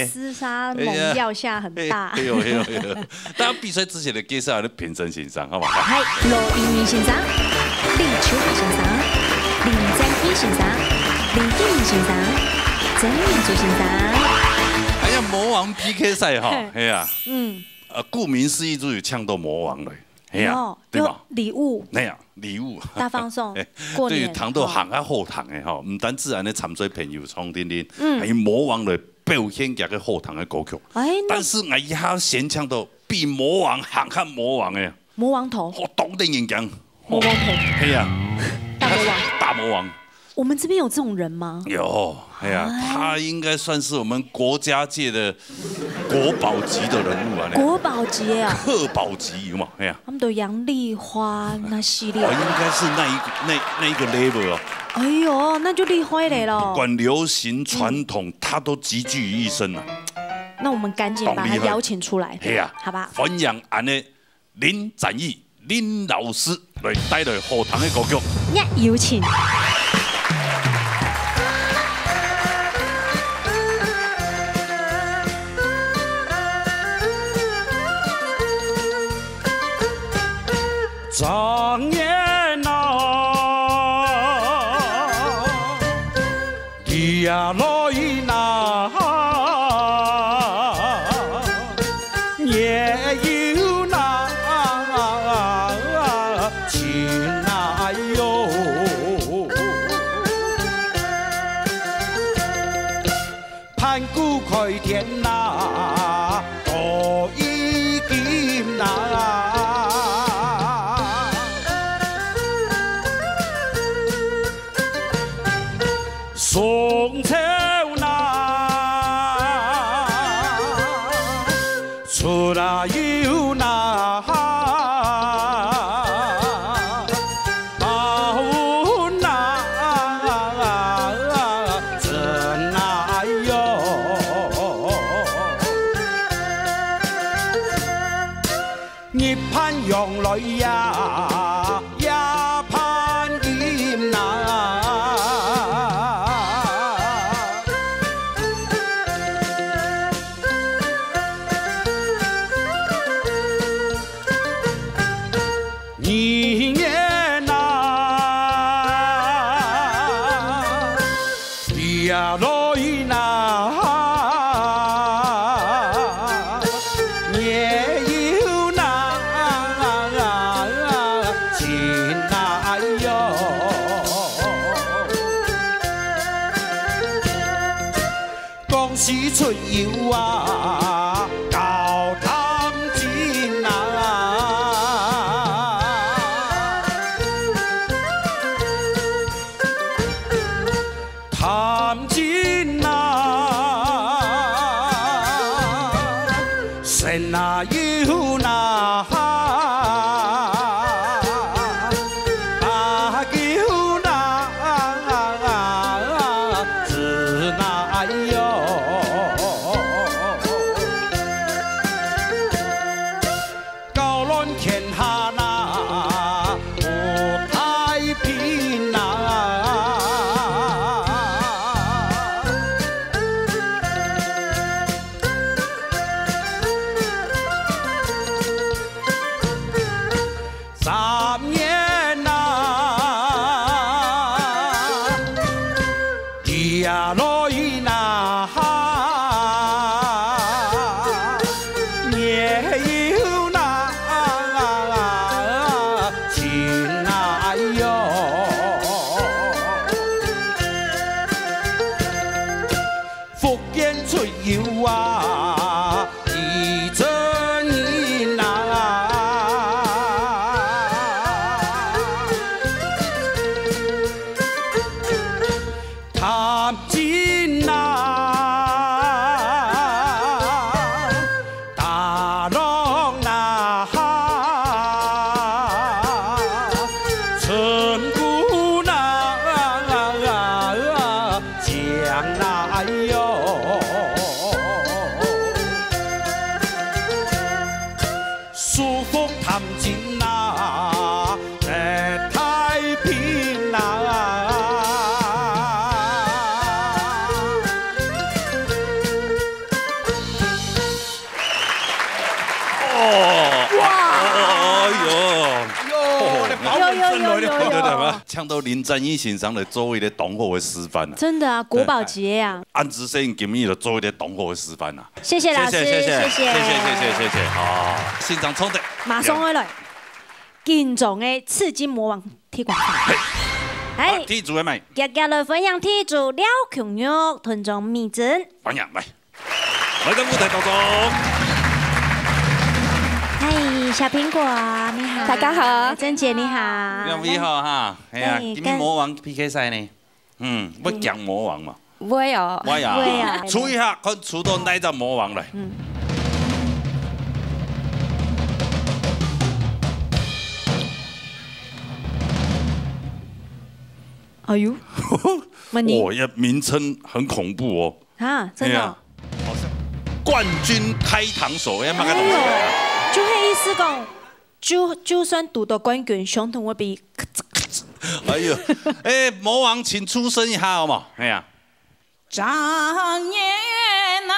廝殺猛藥下很大。哎呀，哎呦，哎呦，哎呦。大家比賽之前來介紹下評審先生，好不好？來。嗨，羅一鳴先生、李秋華先生、林正義先生、林建明先生、曾明珠先生。哎呀，魔王P K賽哈，嘿。哎呀，嗯。呃，顧名思義就有嗆到魔王了。 係啊，有，對吧？有禮物。係啊，禮物。大放送，哎，過年，對於糖豆行啊好糖个吼，毋單止恁呢參賽朋友唱定定，嗯。還有魔王來表現佢个好糖个歌曲。哎，那但是𠊎一下先嗆到比魔王還較魔王个，魔王頭。好，當得人驚。魔王頭。係啊。大魔王。大魔王。 我們這邊有這種人嗎？有，哎呀，哎。他應該算是我們國家界的國寶級的人物啊，那個國寶級啊。克寶級有無？哎呀。他們都楊麗花那系列。哦，應該是那一，那，那一個level哦。哎喲，那就厲害了咯。不管流行、傳統，嗯。他都集聚於一身啊。那我們趕緊把他邀請出來，當厲害。係啊，好吧？歡迎恁呢 林展翼林老師來帶來好聽个歌曲。也有請。狀元啊， 你呀來哪，也有哪，親啊喲。盤古開天哪， 多一金呐。宋朝哪，出来有哪，出遊啊，到潭楗啊。潭楗啊，蜃仔有哪， 白狗哪，豬哪喲。搞亂天下哪，不太平哪。 三月哪，跌落雨哪，月有哪，親哪喲。 福建出遊啊，一陣人啊。潭楗啊，打浪哪，春姑哪， 江哪喲。舒服潭楗哪，得太平哪。 哦，哇！哎呦，哟，哦，你保本真來了。有，有，有，有，有。对，对，对，唱到林展毅先生个做一个當好个示范啊。真的啊，国寶级啊。对，哎，恁仔細，今日就做一个當好个示范啊。谢谢老师，谢谢，谢谢，谢谢。谢谢，谢谢，谢谢。好，欣赏唱的。马上回来，紧张的刺激魔王踢馆。嘿。哎，好，第一组个麦。遽遽来欢迎第一组廖琼玉、团长米珍。欢迎，来。 来到舞台当中。嗨，小苹果，你好。大家好。珍姐，你好。两位好哈，哎呀，哎，今日魔王P K赛呢，嗯，会讲魔王嘛？会哦。会啊。会啊。出一下，看出到哪一只魔王来。嗯。哎呦，么你？哦，这名称很恐怖哦。 啊，真的哦。哎呀，好像冠军开膛手，要骂个东西啊。哎呦，就係意思講，就，就算堵到冠軍，相同會比。哎呦，哎，魔王，请出声一下好不好？哎呀。张燕啊，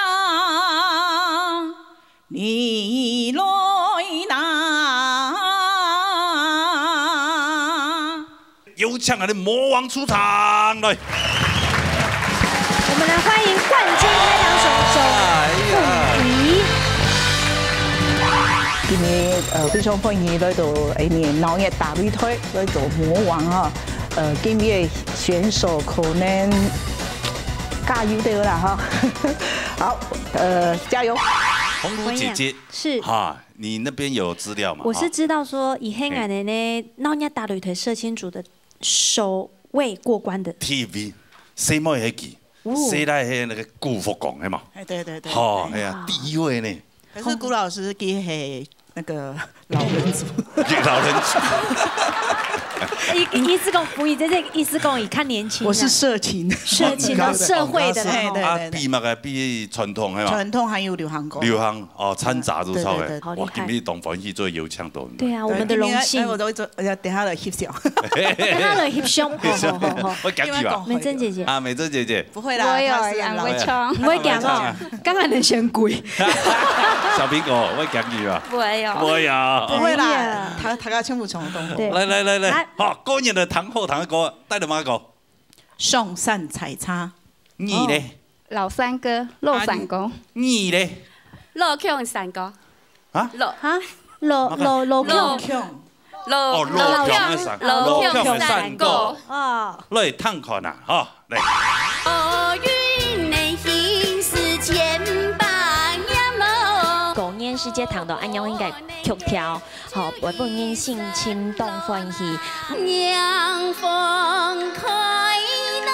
你来哪？ 有请俺的魔王出场，来。我们来欢迎冠军开膛手周凤仪。哎呀。今日，呃，非常歡迎來到，哎，鬧熱大擂台，來做魔王哈。呃，今日選手可能加油隊啦哈。好，呃，加油。紅茹姐姐，歡迎。是。哈，你那邊有資料嗎？我是知道說，哈。以黑矮的呢，鬧熱大擂台社青組的 首位过关的。第一位，細妹係佢，哦。細倈係那个顧福光，係嘛？哎，對，對，對，吼，對。哎呀，哇。第一位呢。可是顧老師佢係那個老人組。老人組。意，意思講，不，你這，這意思講，你較年輕的。我是社青。社青的，社會的啦。哎，對，對，對。啊，比麼个？比傳統，係嘛？傳統還有流行歌。流行，哦，摻雜就出來。對，對，對。好厲害。哇，今日當歡喜做邀請到。對啊，我們的榮幸。對，今天，哎，我都一直，哎呀，等下來翕相。 等下來翕相，好，好，好，好。會驚佢吧？美珍姐姐。啊，美珍姐姐。不會啦，不會哦，她是很老的。很會唱。不會驚哦，剛剛很顯貴。小蘋果，會驚佢吧？不會哦。不會啊。不會啦，哎呀。她，她跟全部從頭到尾。對。來，來，來，來，來。好，過年的糖後糖的歌，帶了麼个歌？上山採茶。你呢？哦。老山歌，老山歌。啊，你，你呢？老腔山歌。啊？老，啊？老，老，老腔。老，哦，老腔的山，老腔的山歌。哦。來，聽看啊，吼，來。時節聽到恁樣个曲調，吼，會分人心情當歡喜。迎風開啦！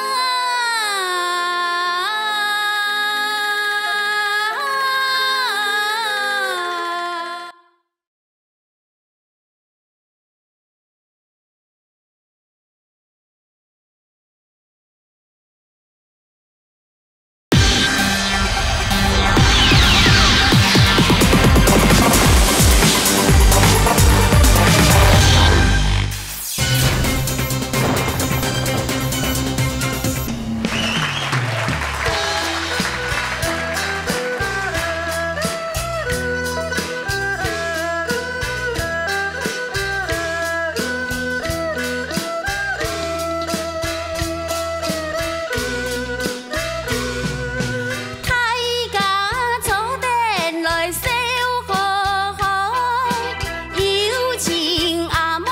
大家坐等來笑呵呵，有情阿妹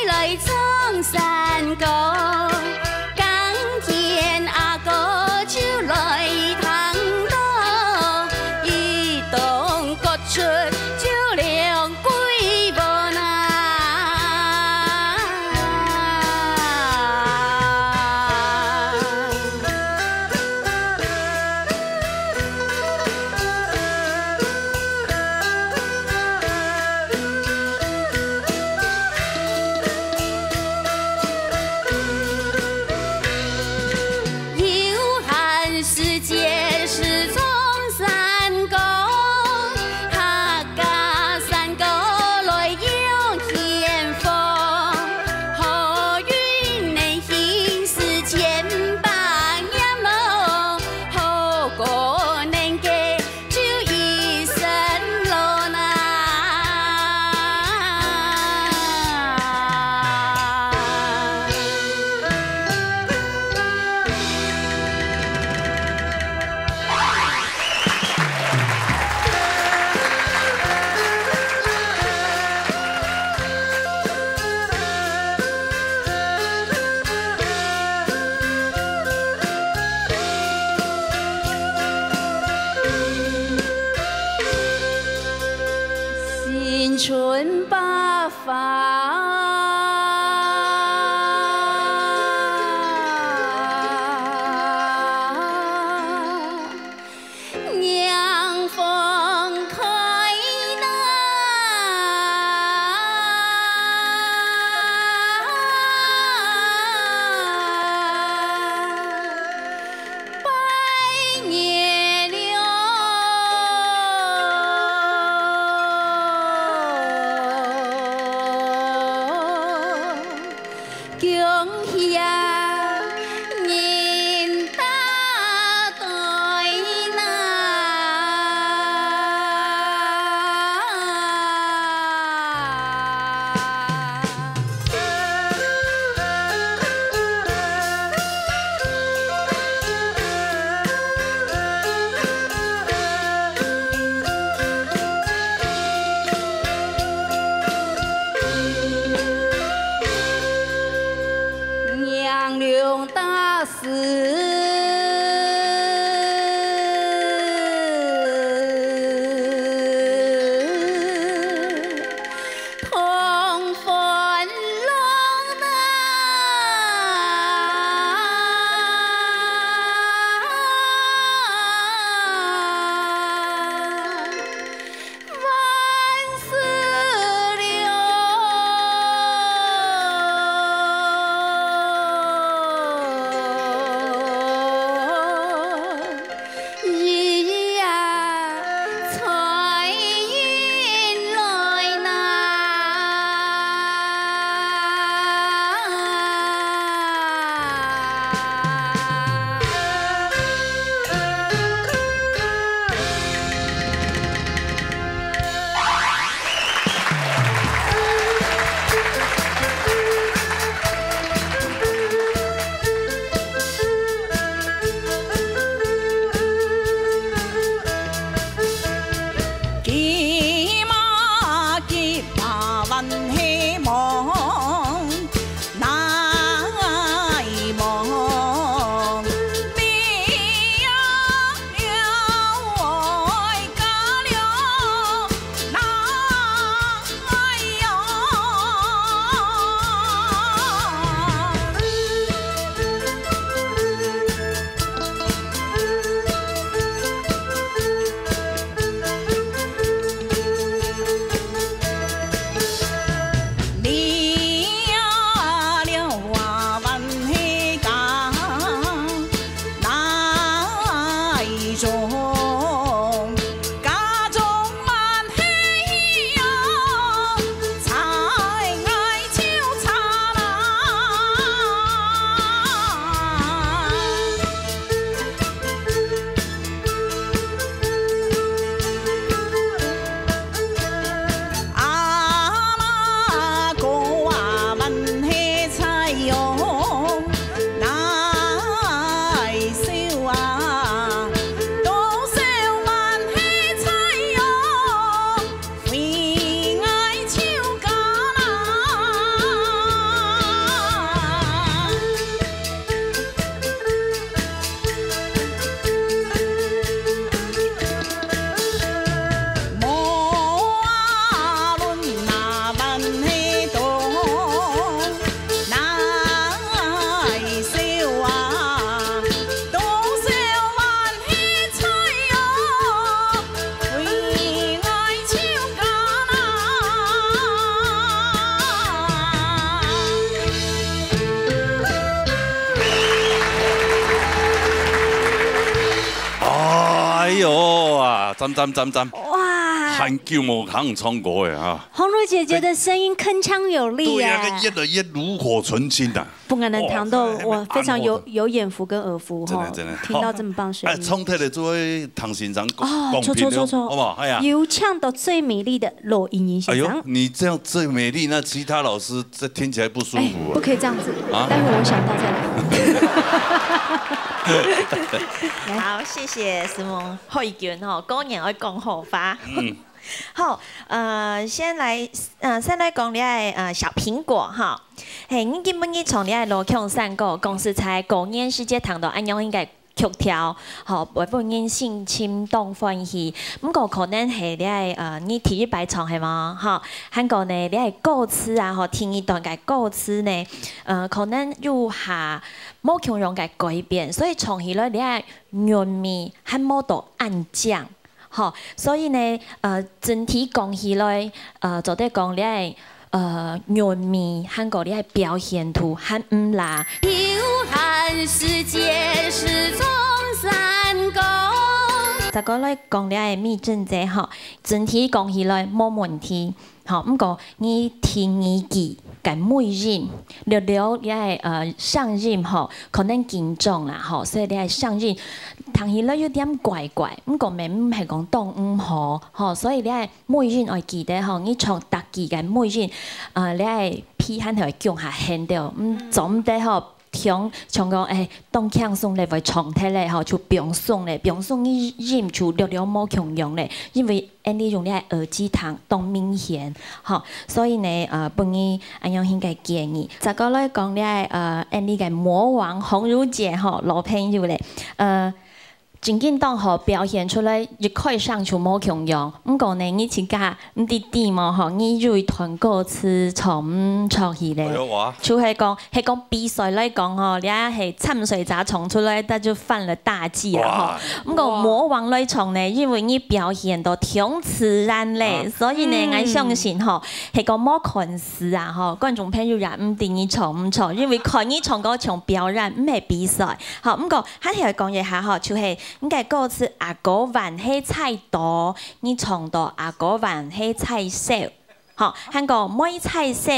來唱山歌，耕田阿哥就來聽到，一同割出就兩歸分啊。 有閒時節時唱山歌，客家山歌來揚添風。好運能興時千百年咯，好過能結 就一生咯呐。 新春百花迎风开啦。拜月亮，恭喜啊，人大队呐。 娘娘大 师。同欢乐呐。 万事了。啊，讚讚讚讚！哇，很久無聽唱歌了哈。紅茹姐姐的聲音铿锵有力耶。對啊，越來越爐火純青啊。不過呢，哦，糖豆，還，還蠻，我非常有，蠻好的。有眼福跟耳福哈，真的，真的。聽到這麼棒聲音。哎，唱忒了做伙同欣賞公，哦，公平了，錯，錯，錯，錯。好不好？哎呀。有唱到最美麗的羅盈盈先生。哎喲，你這樣最美麗，那其他老師這聽起來不舒服啊。哎，不可以這樣子，啊？待會我想到再來。來。好，謝謝思夢。 慧君吼，果然愛講好話。嗯。好，呃，先來，呃，先來講這个，呃，小蘋果哈。嘿，你今晡日唱這个羅強山歌，講實在，過年時節聽到恁樣應該曲調，吼，會分人心情當歡喜。毋過可能係這个，呃，你第一擺唱係無？吼，還過呢，這个歌詞啊，吼，第二段个歌詞呢，呃，可能有下無共樣个改變，所以唱起來這个韻味還無到恁靚。 吼，所以呢，呃，整體講起來，呃，做得講這个，呃，韻味，還過這个表現度還毋罅。有閒時節是唱山歌。再過來講這个美珍姐吼，整體講起來無問題。 吼，毋過你第二句个尾音，略略這个，呃，上音吼，可能緊張啦吼，所以這个上音聽起來有點怪怪，毋過乜毋係講當毋好吼，所以這个尾音愛記得吼，你唱逐句个尾音，呃，這个鼻還係愛弓較緪兜，嗯，做毋得吼， 像，像講，哎，當輕鬆咧，會唱忒咧，吼，就放鬆咧，放鬆你音就略略無共樣咧，因為恁樣用你个耳機聽當明顯，吼，所以呢，呃，分你恁樣應該建議。再過來講咧，呃，恁樣个魔王紅茹姐吼，老朋友咧，呃， 真緊當好表現出來，一開聲就無共樣。毋過呢，你自家毋知知無吼，你有一段歌詞唱毋出去咧。哎喲，哇。就係講，係講比賽來講吼，這係參賽者唱出來，佢就犯了大忌啊吼。哇。毋過魔王來唱呢，因為你表現到當自然咧，啊。所以呢，嗯。𠊎相信吼，係講無看詞啊吼，觀眾朋友也毋知你唱毋唱，因為看你唱歌像表演，毋係比賽。好，毋過 還係愛講一下吼，就係你个歌詞阿哥還係在多，你唱到阿哥還係在少，吼，還過妹在少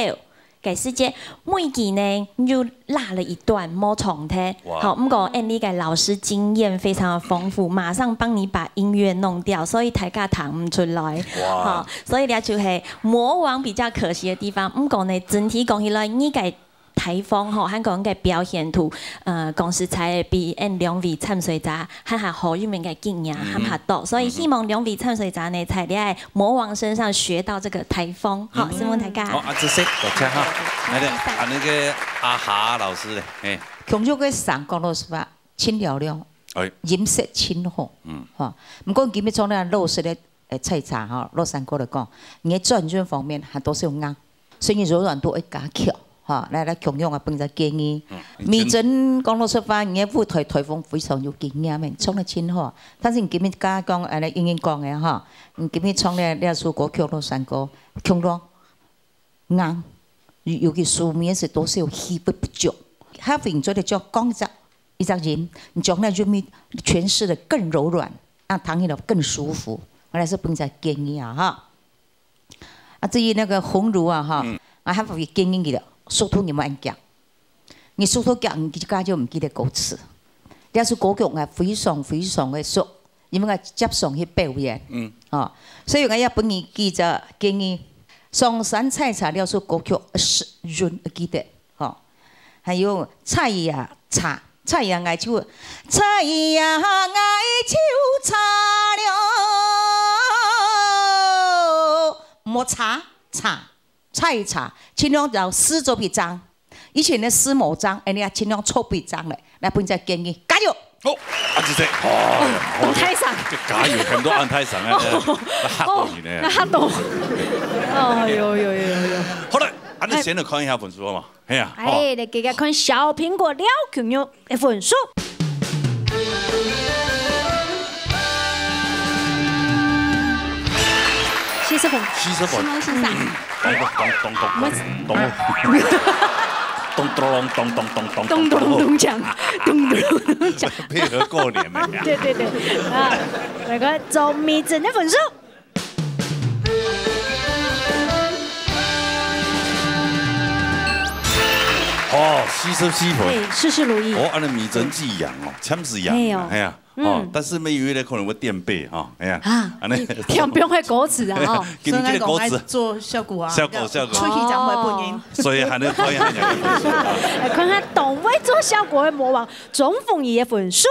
个時節，每句呢又落了一段無唱忒。哇。好，毋過恁樣个老師經驗非常的豐富，馬上幫你把音樂弄掉，所以大家聽毋出來。哇。好，所以呢就係魔王比較可惜的地方。毋過呢，整體講起來，你个 大方吼，還講个表現度，呃，講實在，比𠊎兩位參賽者還較好，因為个經驗還較多，嗯哼。所以希望兩位參賽者呢，在這个魔王身上學到這個大方，吼，嗯哼。承蒙大家。好，啊，這些，多謝哈。來，啊，那個阿霞老師咧，嘿。強弱个聲，講老實話，盡嘹亮，哎。音色盡好，嗯。吼。毋過今日從那老師咧，呃，採茶吼，老師講來講，你个轉音方面還多少硬。 所以你柔軟度愛加強，哈，來，來，共樣啊，分隻建議。嗯，美珍講老實話，你个舞台台風非常有經驗的，唱得真好。但是你今日剛剛講，呃，來，英英講的哈，你今日唱的這首歌曲，老山歌，強弱硬，尤尤其書面是都是有氣不不足。下回你做得就講一隻，一隻音，你將那韻味詮釋得更柔軟，讓聽起來更舒服。我來是分隻建議啊，哈。 啊，至於那個紅茹啊，哈，嗯。啊，還會建議你了，速度你莫恁遽。你速度遽，你自家就毋記得歌詞。這首歌曲啊，非常非常的熟，因為𠊎接上去表演。嗯。哦，所以𠊎也分你記者建議，上山採茶這首歌曲是韻要記得，吼。還有採呀茶，採呀𠊎就，採呀𠊎就茶了，莫茶，茶。 採茶，盡量找詩做比章。以前的詩無章，哎，你啊，盡量做比章咧，來分隻建議，加油！好，啊，就這，哦，安大聲。這加油，很多安大聲啊，哦，那嚇到你呢。哦，那嚇到。哦，有，有，有，有，有。好了，啊，你先來看一下分數好嗎？哎呀，哦。哎，來，給大家看小蘋果廖君玉的分數。 四十分。四十分。四十分先生。咚咚咚咚咚咚。咚咚咚咚咚咚咚咚咚锵，咚咚咚咚锵。配合过年的呀。对对对，啊，来看鍾美珍的分数。哦，四十四分。哎，事事如意。哦，恁樣美珍既贏哦，簽字贏，哎喲，哎呀。 哦，嗯。但是每有一个可能會墊背哈，哎呀，啊，恁樣。你跳不用會歌詞啊，哦。给你这个歌词。所以我愛做效果啊。效果，效果。出去講話不贏。哦。所以還能可以還有分數啊。來看看當會做效果的魔王鍾鳳儀的分數。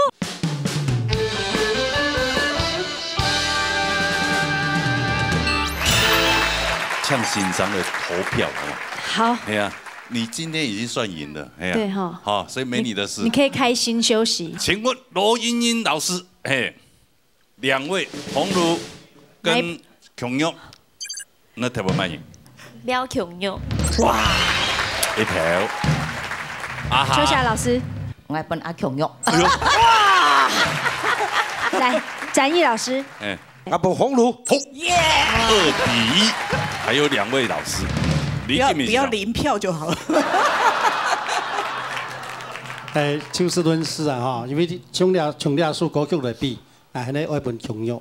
像欣賞的投票，好不好？好。哎呀，你今天已经算赢了，哎呀。对哈。好，所以没你的事。你，你可以开心休息。请问罗英英老师， 嘿，兩位，紅爐跟來。瓊玉，你投分麼人？廖瓊玉。哇，一票。啊哈。秋霞老師。我愛分阿瓊玉。哎喲。哇！來，展毅老師。哎。啊，分紅爐。好。耶！二比一，還有兩位老師。不要，不要零票就好了。哎，就事論事啊，哈，因為像這，像這首歌曲來比， 啊，恁樣愛分瓊玉。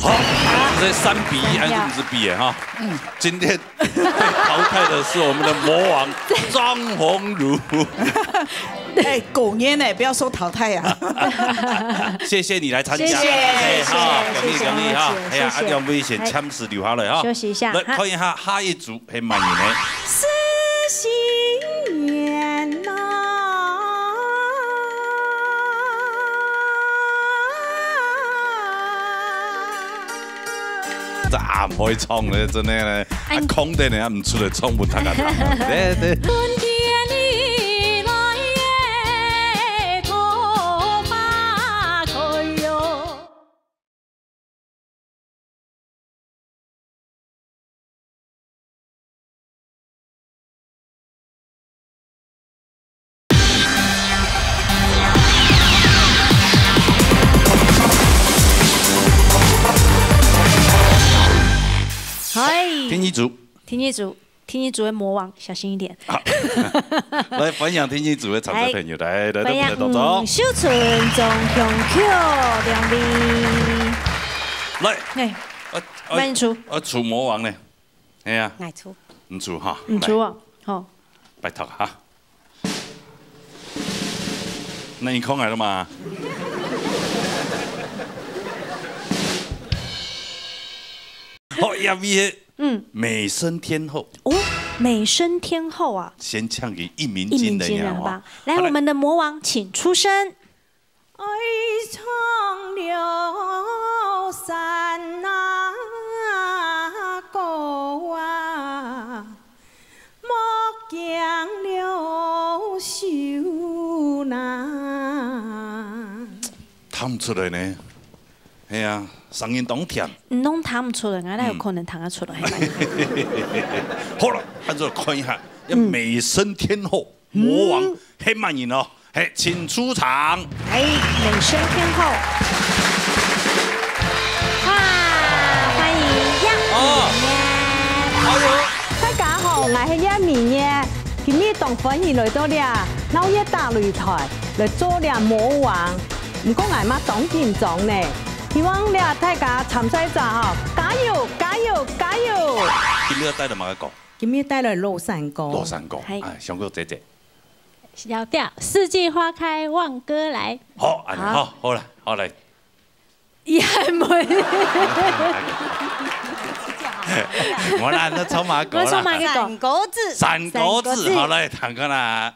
好，這三比一，還是毋係比的哈？嗯。今天被淘汰的是我們的魔王張紅爐。哎，狗年呢，不要說淘汰啊。謝謝你來參加。謝謝，哎，好，謝謝，恭喜，恭喜哈。謝謝，哎呀，謝謝。啊，兩位先簽字留下來哈。休息一下，來，哈。看一下下一組，係麼人呢？ 這也毋會唱咧，真个咧，哎，啊，空个呢，也毋出來唱分大家聽。對，對。嗨。第二組。第二組，第二組的魔王，小心一點。好。來，歡迎第二組的參賽朋友，來，來，來，歡迎，來，當中。嗯，秀春、鍾瓊玉兩位。來，嘿，啊，啊，慢出。啊，出魔王呢？ 哎呀，𠊎出。你出哈，你出哦，好。拜託哈。那你空來了嗎？好，下面，嗯。美聲天后。哦，美聲天后啊。先唱給一鳴驚人呀，一鳴驚人吧。來，好，來。我們的魔王，請出聲。 愛唱尞山那歌啊，莫驚了愁吶。聽毋出來呢。係啊，聲音當甜。嗯，攏聽毋出來，𠊎哪有可能聽得出來？嗯。好了，恁樣看一下，嗯。美聲天后， 魔王，嗯。係麼人哦？係，請出場。哎，美聲天后。哇，歡迎楊哦。哎喲。大家好，𠊎係楊美月。今日當歡喜來到這鬧熱大擂台，來做這魔王。毋過𠊎嘛當緊張呢。希望這大家參賽者吼，加油，加油，加油！今日要帶到麼个歌？今日帶來老山歌。老山歌，係。哎，香哥姐姐。 小調，四季花開望歌來。好，恁樣，好。好，好來，好來。也還沒。我來，那唱麼个歌啦？我唱麼个歌？山歌子。山歌子，山歌子。好，來，聽看啦。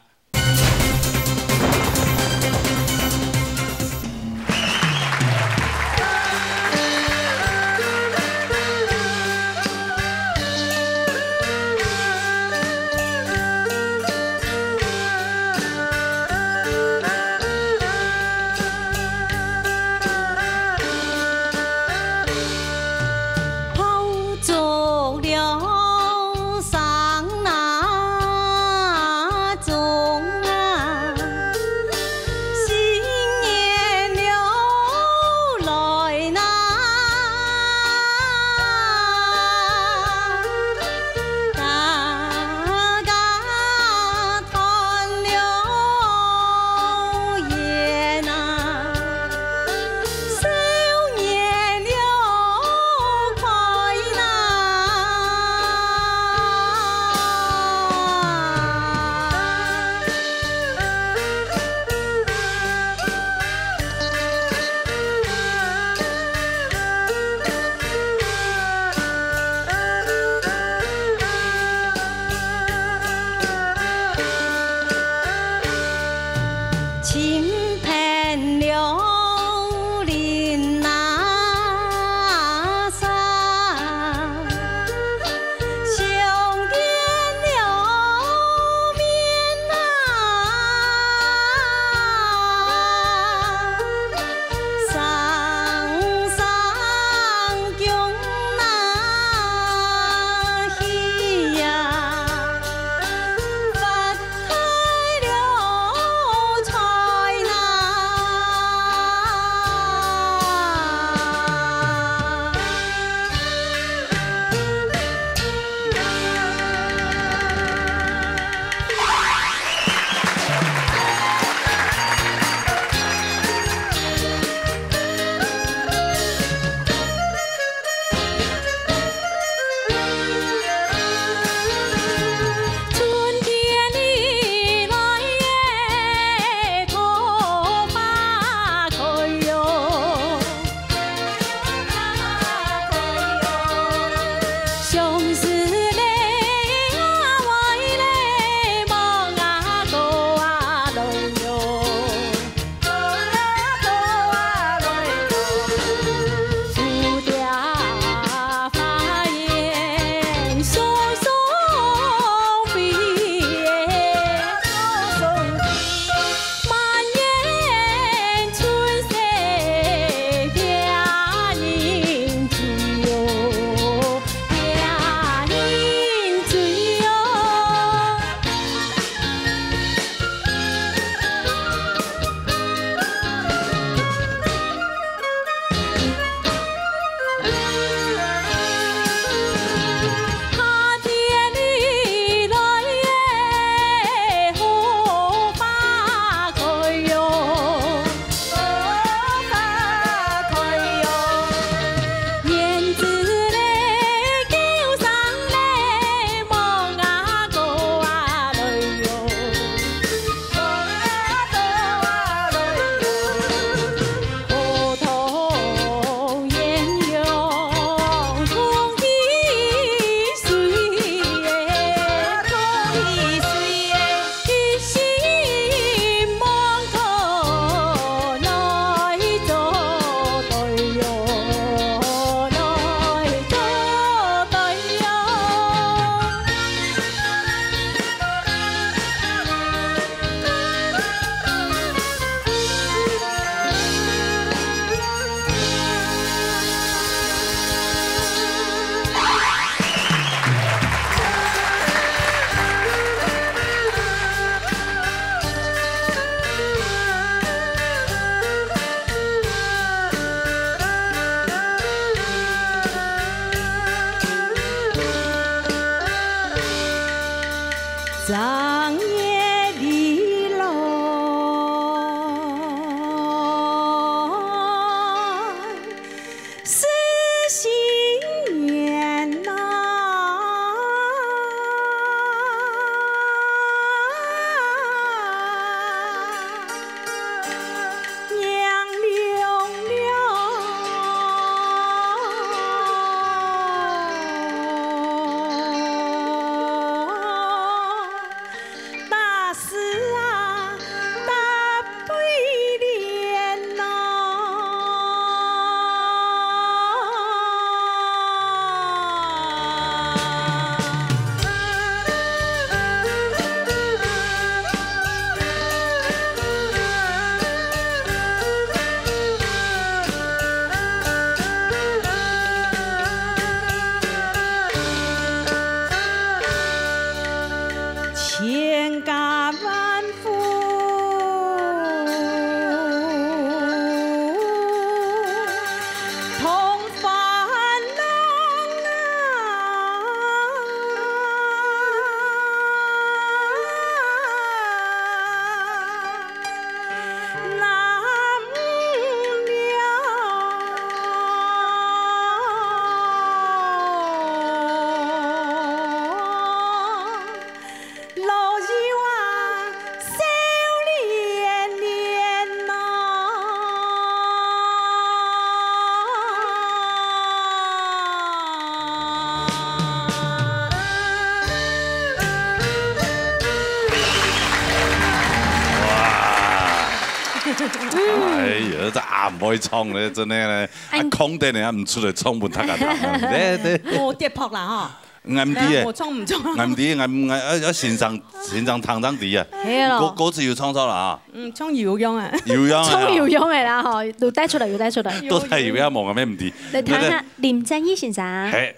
哎呀，這也毋會唱咧，真个咧，啊，哎，空等咧，毋出來唱分大家聽啊。對，對。無跌破啦，吼。𠊎毋知欸，哎，無唱毋唱。𠊎毋知，𠊎，𠊎，要，要欣賞，欣賞聽正知啊。係咯。歌，歌詞有創作啦啊。嗯，唱有用啊。有用啊。唱有用个啦，吼，有帶出來，有帶出來。到底有影無，𠊎也毋知。來聽一下林正義先生。嘿。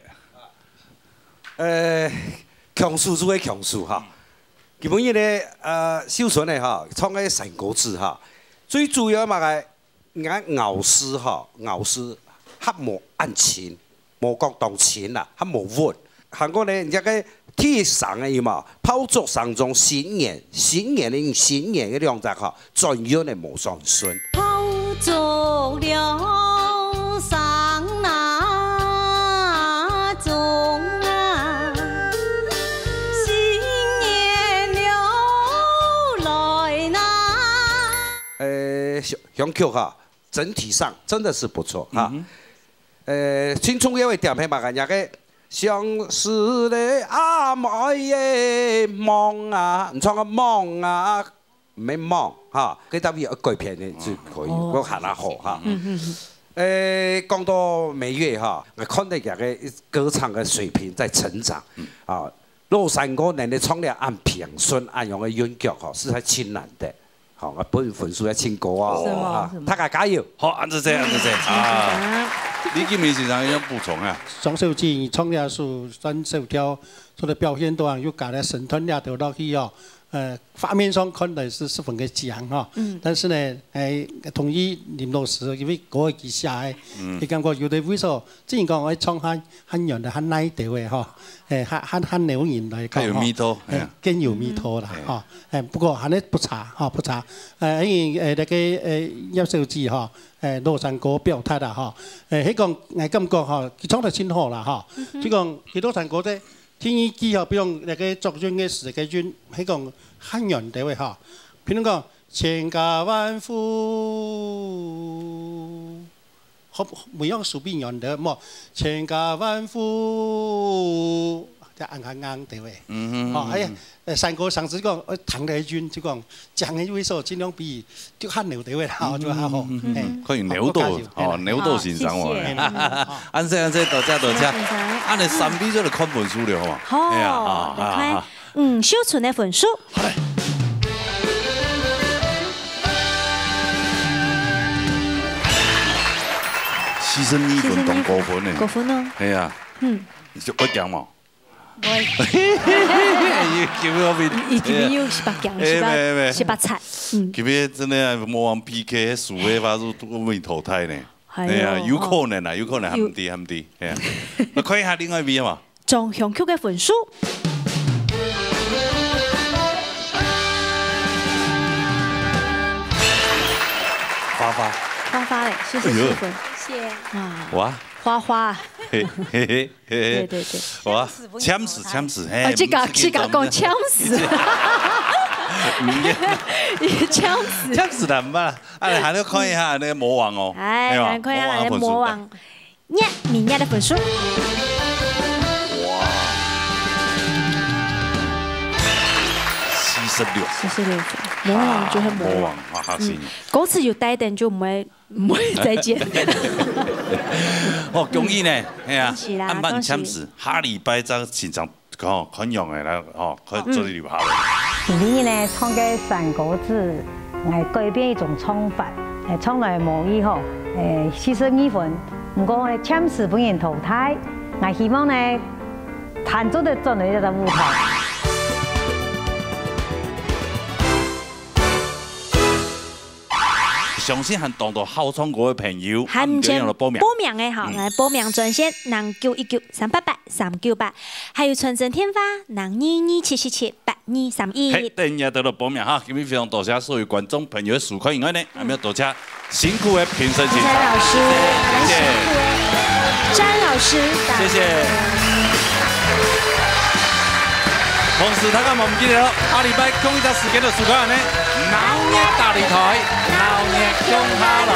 呃，強勢就係強勢哈。今晡日呢，呃，秀純呢哈，唱个山歌子哈，最主要嘛个 人家咬字吼，咬字較無恁清，無講當清啦，較無穩。還過呢，人家个第一聲个有無？炮竹聲中新年，新年个新年个兩隻吼，轉韻个無算順。炮竹了聲那中啊，新年了來那。呃，鄉，鄉曲哈， 整體上真的是不錯哈。嗯哼。呃，盡重要个點係麼个？若个相思个阿妹耶，夢啊，你唱个夢啊，毋係夢哈，這搭位愛改編个就可以，哦。會較好哈。嗯哼哼。呃，講到美月哈，𠊎看到佢个歌唱个水平在成長，嗯。啊，老山歌能夠唱到恁平順恁樣个韻腳吼，實在盡難得。 好，𠊎分分數愛盡高啊！是嗎？啊，是嗎？大家加油！好，恁仔細，恁仔細啊！李金明先生有補充啊？張小姐，你唱這首三小調，除了表現到，又加了身段這頭落去哦，呃，畫面上看來是十分个靚哈。嗯。但是呢，哎，同意林老師，因為歌係佢寫个，嗯。佢感覺有个位所，只能講愛唱較，較遠个，較耐兜个哈，哎，較，較，較扭人來講哈，較有味道，哎，哎呀。更有味道啦，嗯。哈。 哎，不過還係不差，哈，不差。呃，因為，呃，那個，呃，葉小姐哈，呃，老山歌表達啦，哈，呃，佢講，𠊎感覺哈，佢唱得盡好啦，哈。嗯哼。就講，佢老山歌在第二句哈，比如講那個作韻个時个韻，佢講較遠个位哈。比如講，千家萬戶 好，每樣手邊人的，莫千家萬戶，這恁硬硬，對不對？嗯哼，哦，哎呀，嗯哼。呃，山歌上次講，呃，彈得一句就講，講个位所盡量比就較扭，對不對？好，就較好。嗯哼，嗯哼，哎，可以扭到，好，好，加油，哦，扭到欣賞哦。謝謝。哎，恁仔，恁仔，多謝，多謝。謝謝先生。恁仔三位就來看分數了，好嗎？好，哎呀，啊，來看。啊，啊。 嗯，秀純个分數。好嘞。四十二分當高分呢。高分哦。係啊。嗯。你就會講嘛？會。你今日有比，你今日有十八強，哎，十八，沒，沒。十八菜。嗯。今日真个魔王P K，輸个話就都被淘汰呢。哎喲，哎呀，有可能啊，哦。有可能，有。還毋知，還毋知。哎呀。來看一下另外一位嘛。 張香曲个分數。花花。花花嘞，四十四分。哎喲。謝謝。哇。哇。花花。嘿，嘿，嘿，嘿，嘿。對，對，對。哇，簽字，簽字，嘿，哦，這個，毋使緊張。這個講簽字。毋要。簽字。簽字啦，毋怕啦。哎，還要看一下那個魔王哦。哎，哎呀，來看一下魔王个分數。魔王。 月明月个分數。哇！四十六。四十六分，魔王就係魔王。啊，魔王，啊，嗯，行。歌詞有帶等就毋會，毋會再見。哦，恭喜呢，係啊，恭喜啦，恁慢，恭喜。簽字，下禮拜再欣賞 哦，看樣个啦，哦，看做得留下來。今晡日呢，唱个山歌子，𠊎改變一種唱法，誒，唱來無幾好，誒，四十二分。毋過呢，暫時分人淘汰。𠊎希望呢，還做得轉來這個舞台。 相信還當多好唱歌个朋友，還毋曾還毋夠人來報名。報名个吼，嗯。來報名專線，零九一九三八八三九八，還有傳真電話，零二二七七七八二三一。嘿，等一下就來報名哈，今日非常多謝所有觀眾朋友个收看以外呢，嗯。還有多謝辛苦个評審先生。謝謝老師，謝謝。還有辛苦个詹老師，謝謝。謝謝。 同時，大家莫毋記得哦，下禮拜共一隻時間就收看呢，鬧熱大擂台，鬧熱共下來。